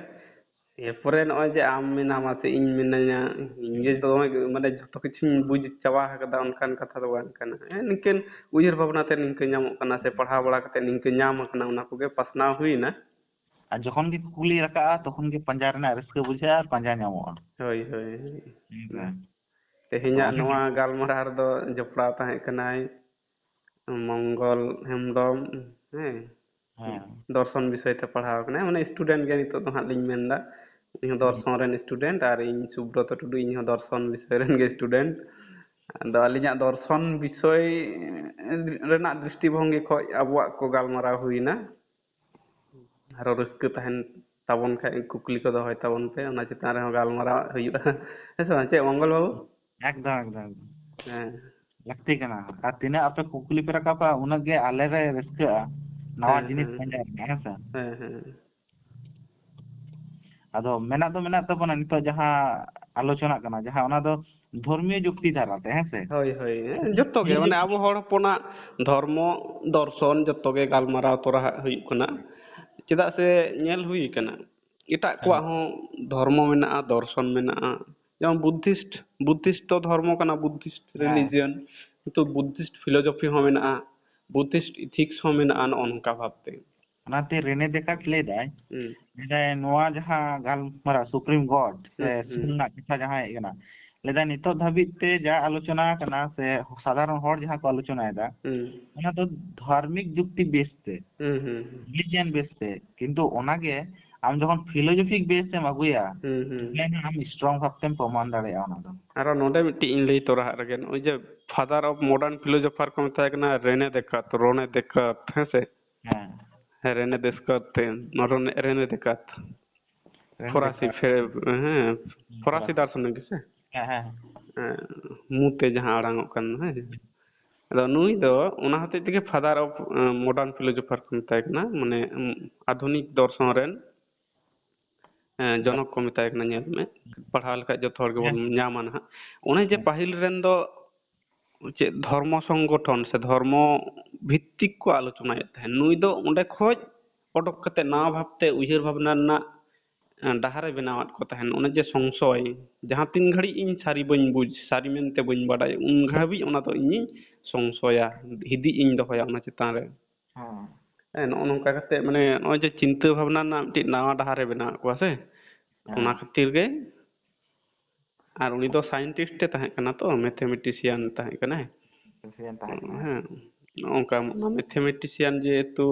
ᱮᱨᱯᱚᱨᱮ ᱱᱚᱜᱼᱚᱭ ᱡᱮ ᱟᱢ ᱢᱮᱱᱟᱢᱟ ᱥᱮ ᱤᱧ ᱢᱤᱱᱟᱹᱧᱟ, ᱤᱧ ᱜᱮ ᱫᱚᱢᱮ, ᱢᱟᱱᱮ, ᱡᱷᱚᱛᱚ ᱠᱤᱪᱷᱩᱧ ᱵᱩᱡᱽ ᱪᱟᱵᱟ ᱟᱠᱟᱫᱟ, ᱚᱱᱠᱟᱱ ᱠᱟᱛᱷᱟ ᱫᱚ ᱵᱟᱝ ᱠᱟᱱᱟ᱾ ᱦᱮᱸ, ᱱᱤᱝᱠᱟᱹᱱ ᱩᱭᱦᱟᱹᱨ ᱵᱷᱟᱵᱽᱱᱟ ᱛᱮ ᱱᱤᱝᱠᱟᱹ ᱧᱟᱢᱚᱜ ᱠᱟᱱᱟ ᱥᱮ ᱯᱟᱲᱦᱟᱣ ᱵᱟᱲᱟ ᱠᱟᱛᱮ ᱱᱤᱝᱠᱟᱹ ᱧᱟᱢ ᱟᱠᱟᱱᱟ, ᱚᱱᱟ ᱠᱚᱜᱮ ᱯᱟᱥᱱᱟᱣ ᱦᱩᱭᱱᱟ᱾ ᱟᱨ ᱡᱚᱠᱷᱚᱱ ᱜᱮ ᱠᱩᱠᱞᱤ ᱨᱟᱠᱟᱵᱼᱟ, ᱛᱚᱠᱷᱚᱱ ᱜᱮ ᱯᱟᱸᱡᱟ ᱨᱮᱱᱟᱜ ᱨᱟᱹᱥᱠᱟᱹ ᱵᱩᱡᱷᱟᱹᱜᱼᱟ ᱟᱨ ᱯᱟᱸᱡᱟ ᱧᱟᱢᱚᱜᱼᱟ᱾ ᱦᱳᱭ, ᱦᱳᱭ, ᱦᱳᱭ᱾ ᱦᱮᱸ ᱥᱮ? ᱛᱮᱦᱮᱧᱟᱜ ᱚᱱᱟ ᱱᱚᱣᱟ ᱜᱟᱞᱢᱟᱨᱟᱣ ᱨᱮᱫᱚ ᱡᱚᱯᱲᱟᱣ ᱛᱟᱦᱮᱸ ᱠᱟᱱᱟᱭ ᱢᱚᱝᱜᱚᱞ ᱦᱮᱢᱵᱨᱚᱢ, ᱦᱮᱸ, ᱦᱮᱸ᱾ ᱫᱚᱨᱥᱚᱱ ᱵᱤᱥᱚᱭ ᱛᱮ ᱯᱟᱲᱦᱟᱣ ᱠᱟᱱᱟᱭ, ᱢᱟᱱᱮ student ᱜᱮ ᱱᱤᱛᱚᱜ ᱫᱚ ᱦᱟᱸᱜ ᱞᱤᱧ ᱢᱮᱱᱫᱟ᱾ ᱩᱱᱤ ᱦᱚᱸ ᱦᱩᱸ᱾ ᱫᱚᱨᱥᱚᱱ ᱨᱮᱱ student, ᱟᱨ ᱤᱧ ᱥᱩᱵᱨᱚᱛ ᱴᱩᱰᱩ, ᱤᱧ ᱦᱚᱸ ᱫᱚᱨᱥᱚᱱ ᱵᱤᱥᱚᱭ ᱨᱮᱱ ᱜᱮ student᱾ ᱟᱫᱚ ᱟᱹᱞᱤᱧᱟᱜ ᱫᱚᱨᱥᱚᱱ ᱵᱤᱥᱚᱭ ᱨᱮᱱᱟᱜ ᱫᱨᱤᱥᱴᱤᱵᱷᱚᱝᱜᱤ ᱠᱷᱚᱡ ᱟᱵᱚᱣᱟᱜ ᱠᱚ ᱜᱟᱞᱢᱟᱨᱟᱣ ᱦᱩᱭᱱᱟ᱾ ᱟᱨᱚ ᱨᱟᱹᱥᱠᱟᱹ ᱛᱟᱦᱮᱱ ᱛᱟᱵᱚᱱ ᱠᱷᱟᱡ ᱠᱩᱠᱞᱤ ᱠᱚ ᱫᱚᱦᱚᱭ ᱛᱟᱵᱚᱱ ᱯᱮ, ᱚᱱᱟ ᱪᱮᱛᱟᱱ ᱨᱮᱦᱚᱸ ᱜᱟᱞᱢᱟᱨᱟᱣ ᱦᱩᱭᱩᱜᱼᱟ᱾ ᱦᱮᱸ ᱥᱮ ᱵᱟᱝ? ᱪᱮᱫ ᱢᱚᱝᱜᱚᱞ ᱵᱟᱹᱵᱩ? ᱮᱠᱫᱚᱢ, ᱮᱠᱫᱚᱢ, ᱮᱠᱫᱚᱢ᱾ ᱦᱮᱸ᱾ ᱞᱟᱹᱠᱛᱤ ᱠᱟᱱᱟ᱾ ᱟᱨ ᱛᱤᱱᱟᱹᱜ ᱟᱯᱮ ᱠᱩᱠᱞᱤ ᱯᱮ ᱨᱟᱠᱟᱵᱟ, ᱩᱱᱟᱹᱜ ᱜᱮ ᱟᱞᱮ ᱞᱮ ᱨᱟᱹᱥᱠᱟᱹᱜᱼᱟ ᱱᱟᱣᱟ ᱦᱮᱸ, ᱡᱤᱱᱤᱥ ᱦᱮᱸ, ᱯᱟᱸᱡᱟ ᱨᱮᱱᱟᱜ, ᱦᱮᱸ ᱥᱮ? ᱦᱮᱸ, ᱦᱮᱸ᱾ ᱟᱫᱚ ᱢᱮᱱᱟᱜ ᱫᱚ ᱢᱮᱱᱟᱜ ᱛᱟᱵᱚᱱᱟ ᱱᱤᱛᱚᱜ ᱡᱟᱦᱟᱸ ᱟᱞᱳᱪᱚᱱᱟᱜ ᱠᱟᱱᱟ, ᱡᱟᱦᱟᱸ ᱚᱱᱟ ᱫᱚ ᱫᱷᱚᱨᱢᱤᱭᱚ ᱡᱩᱠᱛᱤ ᱫᱷᱟᱨᱟ ᱛᱮ, ᱦᱮᱸ ᱥᱮ? ᱦᱳᱭ, ᱦᱳᱭ᱾ ᱦᱮᱸ, ᱡᱚᱛᱚ ᱜᱮ, ᱢᱟᱱᱮ ᱟᱵᱚ ᱦᱚᱲ ᱦᱚᱯᱚᱱᱟᱜ ᱫᱷᱚᱨᱢᱚ, ᱫᱚᱨᱥᱚᱱ ᱡᱚᱛᱚ ᱜᱮ ᱜᱟᱞᱢᱟᱨᱟᱣ ᱛᱚᱨᱟ ᱦᱟᱸᱜ ᱦᱩᱭᱩᱜ ᱠᱟᱱᱟ᱾ ᱪᱮᱫᱟᱜ ᱥᱮ ᱧᱮᱞ ᱦᱩᱭ ᱠᱟᱱᱟ, ᱮᱴᱟᱜ ᱦᱮᱸ᱾ ᱠᱚᱣᱟᱜ ᱦᱚᱸ ᱫᱷᱚᱨᱢᱚ ᱢᱮᱱᱟᱜᱼᱟ, ᱫᱚᱨᱥᱚᱱ ᱢᱮᱱᱟᱜᱼᱟ᱾ ᱡᱮᱢᱚᱱ Buddhist, Buddhist ᱫᱚ ᱫᱷᱚᱨᱢᱚ ᱠᱟᱱᱟ, Buddhist ᱦᱮᱸ᱾ religion, ᱠᱤᱱᱛᱩ Buddhist philosophy ᱦᱚᱸ ᱢᱮᱱᱟᱜᱼᱟ, Buddhist ethics ᱦᱚᱸ ᱢᱮᱱᱟᱜᱼᱟ, ᱱᱚᱜᱼᱚ ᱱᱚᱝᱠᱟ ᱵᱷᱟᱵᱽᱛᱮ᱾ ᱚᱱᱟᱛᱮ ᱨᱮᱱᱮ ᱰᱮᱠᱟᱨᱴ ᱞᱟᱹᱭ ᱫᱟᱭ, ᱦᱩᱸ᱾ ᱞᱟᱹᱭ ᱫᱟᱭ, ᱱᱚᱣᱟ ᱡᱟᱦᱟᱸ ᱜᱟᱞᱢᱟᱨᱟᱣ Supreme God ᱥᱮ ᱦᱩᱸ, ᱦᱩᱸ᱾ ᱥᱤᱵ ᱨᱮᱱᱟᱜ ᱠᱟᱛᱷᱟ ᱡᱟᱦᱟᱸ ᱦᱮᱡ ᱠᱟᱱᱟ, ᱞᱟᱹᱭ ᱫᱟᱭ, ᱱᱤᱛᱚᱜ ᱫᱷᱟᱹᱵᱤᱡ ᱛᱮ ᱡᱟ ᱟᱞᱳᱪᱚᱱᱟ ᱠᱟᱱᱟ ᱥᱮ ᱥᱟᱫᱷᱟᱨᱚᱱ ᱦᱚᱲ ᱡᱟᱦᱟᱸ ᱠᱚ ᱟᱞᱳᱪᱚᱱᱟᱭᱮᱫᱟ, ᱦᱩᱸ᱾ ᱚᱱᱟ ᱫᱚ ᱫᱷᱟᱨᱢᱤᱠ ᱡᱩᱠᱛᱤ ᱵᱮᱥ ᱛᱮ, ᱦᱩᱸ, ᱦᱩᱸ, ᱦᱩᱸ᱾ religion ᱵᱮᱥ ᱛᱮ, ᱠᱤᱱᱛᱩ ᱚᱱᱟᱜᱮ ᱟᱢ ᱡᱚᱠᱷᱚᱱ philosophic base ᱮᱢ ᱟᱹᱜᱩᱭᱟ, ᱦᱩᱸ, ᱦᱩᱸ᱾ ᱛᱚᱵᱮ ᱟᱢ strong ᱵᱷᱟᱵ ᱛᱮᱢ ᱯᱨᱚᱢᱟᱱ ᱫᱟᱲᱮᱭᱟᱜᱼᱟ ᱚᱱᱟ ᱫᱚ᱾ ᱟᱨᱚ ᱱᱚᱰᱮ ᱢᱤᱫᱴᱤᱡ ᱤᱧ ᱞᱟᱹᱭ ᱛᱚᱨᱟ ᱟᱜ ᱨᱮᱜᱮ, ᱱᱚᱜᱼᱚᱭ ᱡᱮ father of modern philosopher ᱠᱚ ᱢᱮᱛᱟᱭ ᱠᱟᱱᱟ ᱨᱮᱱᱮ ᱫᱮᱠᱟᱨᱛ, ᱨᱚᱱᱮ ᱫᱮᱠᱟᱨᱛ, ᱦᱮᱸ ᱥᱮ? ᱦᱮᱸ᱾ ᱦᱮᱸ, ᱨᱮᱱᱮ ᱫᱮᱥᱠᱟᱨᱛ, ᱨᱚᱱᱮ, ᱨᱮᱱᱮ ᱫᱮᱠᱟᱨᱛ᱾ ᱨᱮᱱᱮ ᱯᱷᱚᱨᱟᱥᱤ ᱫᱮᱠᱟᱨᱛ᱾ ᱯᱷᱮ-, ᱦᱮᱸ, ᱦᱩᱸ, ᱯᱷᱚᱨᱟᱥᱤ ᱯᱷᱚᱨᱟᱥᱤ᱾ ᱫᱟᱨᱥᱚᱱᱤᱠ ᱜᱮ ᱥᱮ? ᱦᱮᱸ, ᱦᱮᱸ, ᱦᱮᱸ᱾ ᱦᱮᱸ, ᱢᱩ ᱛᱮ ᱡᱟᱦᱟᱸ ᱟᱲᱟᱝ ᱚᱜ ᱠᱟᱱ, ᱦᱮᱸ᱾ ᱟᱫᱚ ᱱᱩᱭ ᱫᱚ ᱚᱱᱟ ᱦᱚᱛᱮᱡ ᱛᱮᱜᱮ father of modern philosopher ᱠᱚ ᱢᱮᱛᱟᱭ ᱠᱟᱱᱟ, ᱢᱟᱱᱮ ᱩᱢ, ᱟᱫᱷᱩᱱᱤᱠ ᱫᱚᱨᱥᱚᱱ ᱨᱮᱱ ᱮᱸ, ᱡᱚᱱᱚᱠ ᱠᱚ ᱢᱮᱛᱟᱭ ᱠᱟᱱᱟ᱾ ᱧᱮᱞ ᱢᱮ, ᱯᱟᱲᱦᱟᱣ ᱞᱮᱠᱷᱟᱡ ᱡᱚᱛᱚ ᱦᱚᱲ ᱜᱮᱵᱚᱱ ᱦᱮᱸ᱾ ᱧᱟᱢᱟ ᱱᱟᱦᱟᱜ᱾ ᱚᱱᱮ ᱡᱮ ᱦᱮᱸ᱾ ᱯᱟᱹᱦᱤᱞ ᱨᱮᱱ ᱫᱚ ᱪᱮᱫ ᱫᱷᱚᱨᱢᱚ ᱥᱚᱝᱜᱚᱴᱷᱚᱱ ᱥᱮ ᱫᱷᱚᱨᱢᱚ ᱵᱷᱤᱛᱛᱤᱠ ᱠᱚ ᱟᱞᱳᱪᱚᱱᱟᱭᱮᱫ ᱛᱟᱦᱮᱸᱫ, ᱱᱩᱭ ᱫᱚ ᱚᱸᱰᱮ ᱠᱷᱚᱡ ᱚᱰᱚᱠ ᱠᱟᱛᱮ ᱱᱟᱣᱟ ᱵᱷᱟᱵᱽᱛᱮ ᱩᱭᱦᱟᱹᱨ ᱵᱷᱟᱵᱽᱱᱟ ᱨᱮᱱᱟᱜ, ᱮᱸ, ᱰᱟᱦᱟᱨᱮ ᱵᱮᱱᱟᱣᱟᱫ ᱠᱚ ᱛᱟᱦᱮᱸᱫ᱾ ᱚᱱᱮ ᱡᱮ ᱥᱚᱝᱥᱚᱭ, ᱡᱟᱦᱟᱸ ᱛᱤᱱ ᱜᱷᱟᱹᱲᱤᱡ ᱤᱧ ᱥᱟᱹᱨᱤ ᱵᱟᱹᱧ ᱵᱩᱡᱽ, ᱥᱟᱹᱨᱤ ᱢᱮᱱᱛᱮ ᱵᱟᱹᱧ ᱵᱟᱰᱟᱭ, ᱩᱱ ᱦᱟᱹᱵᱤᱡ ᱚᱱᱟ ᱫᱚ ᱤᱧᱤᱧ ᱥᱚᱝᱥᱚᱭᱟ, ᱦᱤᱫᱤᱡ ᱤᱧ ᱫᱚᱦᱚᱭᱟ ᱚᱱᱟ ᱪᱮᱛᱟᱱ ᱨᱮ᱾ ᱦᱮᱸ᱾ ᱦᱮᱸ, ᱱᱚᱜᱼᱚ ᱱᱚᱝᱠᱟ ᱠᱟᱛᱮ, ᱢᱟᱱᱮ, ᱱᱚᱜᱼᱚᱭ ᱡᱮ ᱪᱤᱱᱛᱟᱹ ᱵᱷᱟᱵᱽᱱᱟ ᱨᱮᱱᱟᱜ ᱢᱤᱫᱴᱤᱡ ᱱᱟᱣᱟ ᱰᱟᱦᱟᱨᱮ ᱵᱮᱱᱟᱣᱮᱫ ᱠᱚᱣᱟ ᱥᱮ, ᱦᱮᱸ᱾ ᱚᱱᱟ ᱠᱷᱟᱹᱛᱤᱨ ᱜᱮ᱾ ᱟᱨ ᱩᱱᱤ ᱫᱚ scientist ᱮ ᱛᱟᱦᱮᱸ ᱠᱟᱱᱟ ᱛᱚ, mathematician ᱛᱟᱦᱮᱸ ᱠᱟᱱᱟᱭ᱾ Mathematician ᱛᱟᱦᱮᱸ ᱠᱟᱱᱟᱭ᱾ ᱦᱮᱸ, ᱱᱚᱜᱼᱚ ᱱᱚᱝᱠᱟ ᱚᱱᱟ mathematician ᱡᱮᱦᱮᱛᱩ,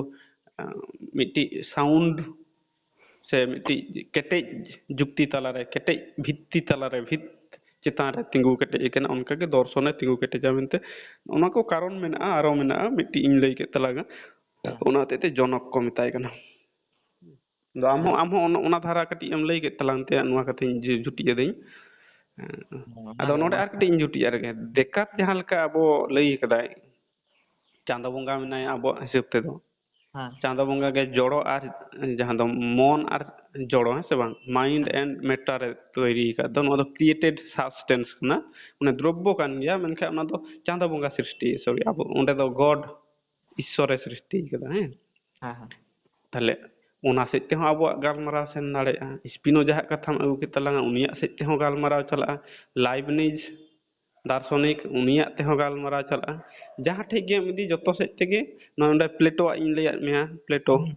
ᱟᱸ, ᱢᱤᱫᱴᱤᱡ sound ᱥᱮ ᱢᱤᱫᱴᱤᱡ ᱠᱮᱴᱮᱡ ᱡᱩᱠᱛᱤ ᱛᱟᱞᱟᱨᱮ, ᱠᱮᱴᱮᱡ ᱵᱷᱤᱛᱛᱤ ᱛᱟᱞᱟᱨᱮ, ᱵᱷᱤᱛ ᱪᱮᱛᱟᱱ ᱨᱮ ᱛᱤᱸᱜᱩ ᱠᱮᱴᱮᱡ ᱟᱠᱟᱱᱟ, ᱚᱱᱠᱟᱜᱮ ᱫᱚᱨᱥᱚᱱᱮ ᱛᱤᱸᱜᱩ ᱠᱮᱴᱮᱡᱟ ᱢᱮᱱᱛᱮ, ᱚᱱᱟ ᱠᱚ ᱠᱟᱨᱚᱱ ᱢᱮᱱᱟᱜᱼᱟ, ᱟᱨᱚ ᱢᱮᱱᱟᱜᱼᱟ, ᱢᱤᱫᱴᱤᱡ ᱤᱧ ᱞᱟᱹᱭ ᱠᱮᱫ ᱛᱟᱞᱟᱝᱟ᱾ ᱦᱮᱸ᱾ ᱚᱱᱟ ᱦᱚᱛᱮᱡ ᱛᱮ ᱡᱚᱱᱚᱠ ᱠᱚ ᱢᱮᱛᱟᱭ ᱠᱟᱱᱟ᱾ ᱟᱫᱚ ᱟᱢ ᱦᱚᱸ, ᱦᱮᱸ᱾ ᱟᱢ ᱦᱚᱸ ᱚᱱᱟ, ᱚᱱᱟ ᱫᱷᱟᱨᱟ ᱠᱟᱹᱴᱤᱡ ᱮᱢ ᱞᱟᱹᱭ ᱠᱮᱫ ᱛᱟᱞᱟᱝ ᱛᱮ, ᱱᱚᱣᱟ ᱠᱟᱛᱷᱟᱧ ᱡᱩ-, ᱡᱩᱴᱤᱡ ᱟᱹᱫᱟᱹᱧ᱾ ᱦᱮᱸ, ᱟᱫᱚ ᱚᱱᱟᱜᱮ ᱱᱚᱰᱮ ᱢᱟ᱾ ᱟᱨ ᱠᱟᱹᱴᱤᱡ ᱤᱧ ᱡᱩᱴᱤᱡ ᱟᱨᱜᱮ᱾ ᱰᱮᱠᱟᱨᱛ ᱡᱟᱦᱟᱸ ᱞᱮᱠᱟ ᱟᱵᱚ ᱞᱟᱹᱭ ᱠᱟᱫᱟᱭ, ᱪᱟᱸᱫᱚ ᱵᱚᱸᱜᱟ ᱢᱮᱱᱟᱭᱟ ᱟᱵᱚᱣᱟᱜ ᱦᱤᱥᱟᱹᱵ ᱛᱮᱫᱚ᱾ ᱦᱮᱸ᱾ ᱪᱟᱸᱫᱚ ᱵᱚᱸᱜᱟ ᱜᱮ ᱡᱚᱲᱚ ᱟᱨ ᱡᱟᱦᱟᱸ ᱫᱚ ᱢᱚᱱ ᱟᱨ ᱡᱚᱲᱚ, ᱦᱮᱸ ᱥᱮ ᱵᱟᱝ? Mind ᱦᱮᱸ᱾ And matter ᱮ ᱛᱳᱭᱨᱤ ᱟᱠᱟᱫ ᱫᱚ᱾ ᱱᱚᱣᱟ ᱫᱚ created substance ᱠᱟᱱᱟ, ᱢᱟᱱᱮ ᱫᱨᱚᱵᱽᱵᱚ ᱠᱟᱱ ᱜᱮᱭᱟ, ᱢᱮᱱᱠᱷᱟᱱ ᱚᱱᱟ ᱫᱚ ᱪᱟᱸᱫᱚ ᱵᱚᱸᱜᱟ ᱥᱨᱤᱥᱴᱤ, sorry, ᱟᱵᱚ ᱚᱸᱰᱮ ᱫᱚ God, ᱤᱥᱥᱚᱨᱮ ᱥᱨᱤᱥᱴᱤ ᱟᱠᱟᱫᱟ, ᱦᱮᱸ? ᱦᱮᱸ, ᱦᱮᱸ᱾ ᱛᱟᱦᱞᱮ ᱚᱱᱟ ᱥᱮᱫ ᱛᱮᱦᱚᱸ ᱟᱵᱚᱣᱟᱜ ᱜᱟᱞᱢᱟᱨᱟᱣ ᱥᱮᱱ ᱫᱟᱲᱮᱭᱟᱜᱼᱟ᱾ ᱥᱯᱤᱱᱳᱡᱟᱦᱟᱜ ᱠᱟᱛᱷᱟᱢ ᱟᱹᱜᱩ ᱠᱮᱫ ᱛᱟᱞᱟᱝᱟ, ᱩᱱᱤᱭᱟᱜ ᱥᱮᱫ ᱛᱮᱦᱚᱸ ᱜᱟᱞᱢᱟᱨᱟᱣ ᱪᱟᱞᱟᱜᱼᱟ᱾ ᱞᱟᱭᱤᱵᱱᱤᱡᱽ ᱫᱟᱨᱥᱚᱱᱤᱠ, ᱩᱱᱤᱭᱟᱜ ᱛᱮᱦᱚᱸ ᱜᱟᱞᱢᱟᱨᱟᱣ ᱪᱟᱞᱟᱜᱼᱟ᱾ ᱡᱟᱦᱟᱸ ᱴᱷᱮᱡ ᱜᱮᱢ ᱤᱫᱤ, ᱡᱚᱛᱚ ᱥᱮᱫ ᱛᱮᱜᱮ, ᱱᱚᱰᱮ ᱯᱞᱮᱴᱳᱣᱟᱜ ᱤᱧ ᱞᱟᱹᱭᱟᱫ ᱢᱮᱭᱟ, ᱯᱞᱮᱴᱳ, ᱦᱩᱸ᱾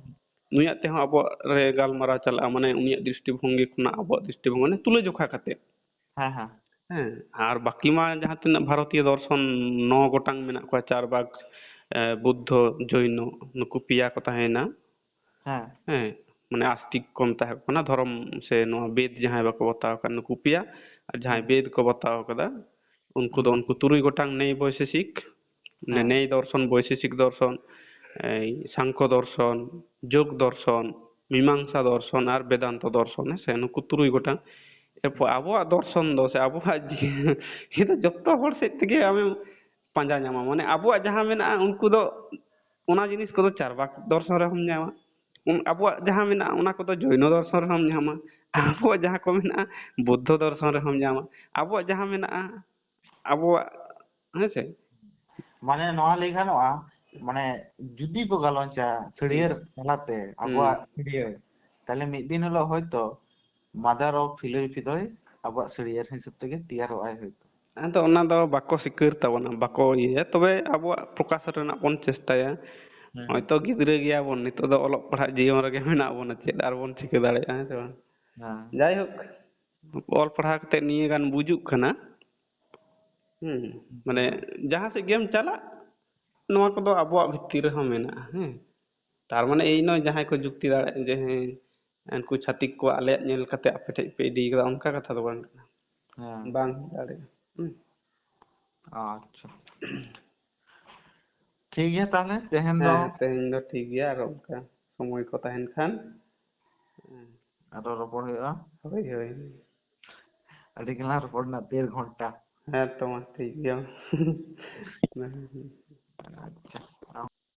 ᱱᱩᱭᱟᱜ ᱛᱮᱦᱚᱸ ᱟᱵᱚᱣᱟᱜ ᱨᱮ ᱜᱟᱞᱢᱟᱨᱟᱣ ᱪᱟᱞᱟᱜᱼᱟ, ᱢᱟᱱᱮ ᱩᱱᱤᱭᱟᱜ ᱫᱨᱤᱥᱴᱤᱵᱷᱚᱝᱜᱤ ᱠᱷᱚᱱᱟᱜ ᱟᱵᱚᱣᱟᱜ ᱫᱨᱤᱥᱴᱤᱵᱷᱚᱝᱜᱤ, ᱢᱟᱱᱮ ᱛᱩᱞᱟᱹᱡᱚᱠᱷᱟ ᱠᱟᱛᱮ᱾ ᱦᱮᱸ, ᱦᱮᱸ᱾ ᱦᱮᱸ, ᱟᱨ ᱵᱟᱹᱠᱤ ᱢᱟ ᱡᱟᱦᱟᱸ ᱛᱤᱱᱟᱹᱜ ᱵᱷᱟᱨᱚᱛᱤᱭᱚ ᱫᱚᱨᱥᱚᱱ ᱱᱚ ᱜᱚᱴᱟᱝ ᱢᱮᱱᱟᱜ ᱠᱚᱣᱟ, ᱪᱟᱨᱵᱟᱠ, ᱮ, ᱵᱩᱫᱽᱫᱷᱚ, ᱡᱚᱭᱱᱚ, ᱱᱩᱠᱩ ᱯᱮᱭᱟ ᱠᱚ ᱛᱟᱦᱮᱸᱭᱮᱱᱟ᱾ ᱦᱮᱸ᱾ ᱦᱮᱸ, ᱢᱟᱱᱮ ᱟᱥᱛᱤᱠ ᱠᱚ ᱢᱮᱛᱟ ᱠᱚ ᱠᱟᱱᱟ, ᱫᱷᱚᱨᱚᱢ ᱥᱮ ᱱᱚᱣᱟ ᱵᱮᱫ ᱡᱟᱦᱟᱸᱭ ᱵᱟᱠᱚ ᱵᱟᱛᱟᱣ ᱟᱠᱟᱫ, ᱱᱩᱠᱩ ᱯᱮᱭᱟ, ᱟᱨ ᱡᱟᱦᱟᱸᱭ ᱦᱮᱸ᱾ ᱵᱮᱫ ᱠᱚ ᱵᱟᱛᱟᱣ ᱟᱠᱟᱫᱟ, ᱩᱱᱠᱩ ᱫᱚ ᱦᱮᱸ᱾ ᱩᱱᱠᱩ ᱛᱩᱨᱩᱭ ᱜᱚᱴᱟᱝ ᱱᱮᱭ ᱵᱳᱭᱥᱮᱥᱤᱠ, ᱢᱟᱱᱮ ᱦᱮᱸ᱾ ᱱᱮᱭ ᱫᱚᱨᱥᱚᱱ, ᱵᱳᱭᱥᱮᱥᱤᱠ ᱫᱚᱨᱥᱚᱱ, ᱮᱭ, ᱥᱟᱝᱠᱷᱚ ᱫᱚᱨᱥᱚᱱ, ᱡᱳᱜᱽ ᱫᱚᱨᱥᱚᱱ, ᱢᱤᱢᱟᱝᱥᱟ ᱫᱚᱨᱥᱚᱱ ᱟᱨ ᱵᱮᱫᱟᱱᱛᱚ ᱫᱚᱨᱥᱚᱱ, ᱦᱮᱸ ᱥᱮ, ᱱᱩᱠᱩ ᱛᱩᱨᱩᱭ ᱜᱚᱴᱟᱝ᱾ ᱮᱨᱯᱚᱨ ᱦᱮᱸ᱾ ᱟᱵᱚᱣᱟᱜ ᱫᱚᱨᱥᱚᱱ ᱫᱚ ᱥᱮ ᱟᱵᱚᱣᱟᱜ ᱡᱤ-, ᱤᱭᱟᱹ ᱫᱚ ᱡᱚᱛᱚ ᱦᱚᱲ ᱥᱮᱫ ᱛᱮᱜᱮ ᱟᱢᱮᱢ ᱯᱟᱸᱡᱟ ᱧᱟᱢᱟ᱾ ᱢᱟᱱᱮ ᱟᱵᱚᱣᱟᱜ ᱡᱟᱦᱟᱸ ᱢᱮᱱᱟᱜᱼᱟ, ᱩᱱᱠᱩ ᱫᱚ ᱚᱱᱟ ᱡᱤᱱᱤᱥ ᱠᱚᱫᱚ ᱪᱟᱨᱵᱟᱠ ᱫᱚᱨᱥᱚᱱ ᱨᱮᱦᱚᱸᱢ ᱧᱟᱢᱟ᱾ ᱩᱱ-, ᱟᱵᱚᱣᱟᱜ ᱡᱟᱦᱟᱸ ᱢᱮᱱᱟᱜᱼᱟ, ᱚᱱᱟ ᱠᱚᱫᱚ ᱡᱚᱭᱱᱚ ᱫᱚᱨᱥᱚᱱ ᱨᱮᱦᱚᱸᱢ ᱧᱟᱢᱟ᱾ ᱟᱵᱚᱣᱟᱜ ᱡᱟᱦᱟᱸ ᱠᱚ ᱢᱮᱱᱟᱜᱼᱟ, ᱵᱩᱫᱽᱫᱷᱚ ᱫᱚᱨᱥᱚᱱ ᱨᱮᱦᱚᱸᱢ ᱧᱟᱢᱟ᱾ ᱟᱵᱚᱣᱟᱜ ᱡᱟᱦᱟᱸ ᱢᱮᱱᱟᱜᱼᱟ, ᱟᱵᱚᱣᱟᱜ, ᱦᱮᱸ ᱥᱮ? ᱢᱟᱱᱮ ᱱᱚᱣᱟ ᱞᱟᱹᱭ ᱜᱟᱱᱚᱜᱼᱟ, ᱢᱟᱱᱮ ᱡᱩᱫᱤ ᱠᱚ ᱜᱟᱞᱚᱪᱟ ᱥᱟᱹᱲᱭᱟᱹᱨ ᱦᱩᱸ᱾ ᱛᱟᱞᱟᱛᱮ ᱦᱩᱸ᱾ ᱟᱵᱚᱣᱟᱜ ᱥᱟᱹᱲᱭᱟᱹᱨ, ᱛᱟᱦᱞᱮ ᱢᱤᱫ ᱫᱤᱱ ᱦᱤᱞᱳᱜ ᱦᱚᱭᱛᱚ mother of philosophy ᱫᱚᱭ ᱟᱵᱚᱣᱟᱜ ᱥᱟᱹᱲᱭᱟᱹᱨ ᱦᱤᱥᱟᱹᱵ ᱛᱮᱜᱮ ᱛᱮᱭᱟᱨᱚᱜᱼᱟᱭ ᱦᱚᱭᱛᱚ᱾ ᱟᱫᱚ ᱚᱱᱟ ᱫᱚ ᱵᱟᱠᱚ ᱥᱤᱠᱟᱹᱨ ᱛᱟᱵᱚᱱᱟ, ᱵᱟᱠᱚ ᱤᱭᱟᱹᱭᱟ, ᱛᱚᱵᱮ ᱟᱵᱚᱣᱟᱜ ᱯᱨᱚᱠᱟᱥ ᱨᱮᱱᱟᱜ ᱵᱚᱱ ᱪᱮᱥᱴᱟᱭᱟ᱾ ᱦᱩᱸ᱾ ᱦᱚᱭᱛᱚ ᱜᱤᱫᱽᱨᱟᱹ ᱜᱮᱭᱟᱵᱚᱱ, ᱱᱤᱛᱚᱜ ᱫᱚ ᱚᱞᱚᱜ ᱯᱟᱲᱦᱟᱜ ᱡᱤᱭᱚᱱ ᱨᱮᱜᱮ ᱢᱮᱱᱟᱜ ᱵᱚᱱᱟ, ᱪᱮᱫ ᱟᱨ ᱵᱚᱱ ᱪᱤᱠᱟᱹ ᱫᱟᱲᱮᱭᱟᱜᱼᱟ, ᱦᱮᱸ ᱥᱮ ᱵᱟᱝ? ᱦᱮᱸ᱾ ᱡᱟᱭᱦᱳᱠ, ᱚᱞ ᱯᱟᱲᱦᱟᱣ ᱠᱟᱛᱮ ᱱᱤᱭᱟᱹ ᱜᱟᱱ ᱵᱩᱡᱩᱜ ᱠᱟᱱᱟ, ᱦᱩᱸ, ᱢᱟᱱᱮ ᱡᱟᱦᱟᱸ ᱥᱮᱫ ᱜᱮᱢ ᱪᱟᱞᱟᱜ, ᱱᱚᱣᱟ ᱠᱚᱫᱚ ᱟᱵᱚᱣᱟᱜ ᱵᱷᱤᱛᱤᱨ ᱨᱮᱦᱚᱸ ᱢᱮᱱᱟᱜᱼᱟ, ᱦᱮᱸ᱾ ᱛᱟᱨ ᱢᱟᱱᱮ ᱮᱭ ᱱᱚᱭ ᱡᱟᱦᱟᱸᱭ ᱠᱚ ᱡᱩᱠᱛᱤ ᱫᱟᱲᱮᱭᱟᱜᱼᱟ ᱡᱮ, ᱦᱮᱸ, ᱩᱱᱠᱩ ᱪᱷᱟᱹᱛᱤᱠ ᱠᱚ ᱟᱞᱮᱭᱟᱜ ᱧᱮᱞ ᱠᱟᱛᱮ ᱟᱯᱮ ᱴᱷᱮᱡ ᱯᱮ ᱤᱫᱤ ᱠᱟᱫᱟ, ᱚᱱᱠᱟ ᱠᱟᱛᱷᱟ ᱫᱚ ᱵᱟᱝ ᱠᱟᱱᱟ᱾ ᱦᱮᱸ᱾ ᱵᱟᱝ ᱦᱩᱭ ᱫᱟᱲᱮᱭᱟᱜᱼᱟ᱾ ᱦᱩᱸ᱾ ᱟᱪᱪᱷᱟ᱾ ᱴᱷᱤᱠ ᱜᱮᱭᱟ, ᱛᱟᱦᱞᱮ ᱛᱮᱦᱮᱧ ᱫᱚ ᱦᱮᱸ, ᱛᱮᱦᱮᱧ ᱫᱚ ᱴᱷᱤᱠ ᱜᱮᱭᱟ, ᱟᱨᱚ ᱚᱱᱠᱟ ᱥᱚᱢᱚᱭ ᱠᱚ ᱛᱟᱦᱮᱱ ᱠᱷᱟᱱ᱾ ᱦᱮᱸ᱾ ᱟᱨᱚ ᱨᱚᱯᱚᱲ ᱦᱩᱭᱩᱜᱼᱟ᱾ ᱦᱳᱭ, ᱦᱳᱭ᱾ ᱟᱹᱰᱤ ᱜᱮᱞᱟᱝ ᱨᱚᱯᱚᱲ ᱮᱱᱟ, ᱰᱮᱲ ᱜᱷᱚᱱᱴᱟ᱾ ᱦᱮᱸ ᱛᱚ, ᱢᱟ ᱴᱷᱤᱠ ᱜᱮᱭᱟ᱾ ᱟᱪᱪᱷᱟ᱾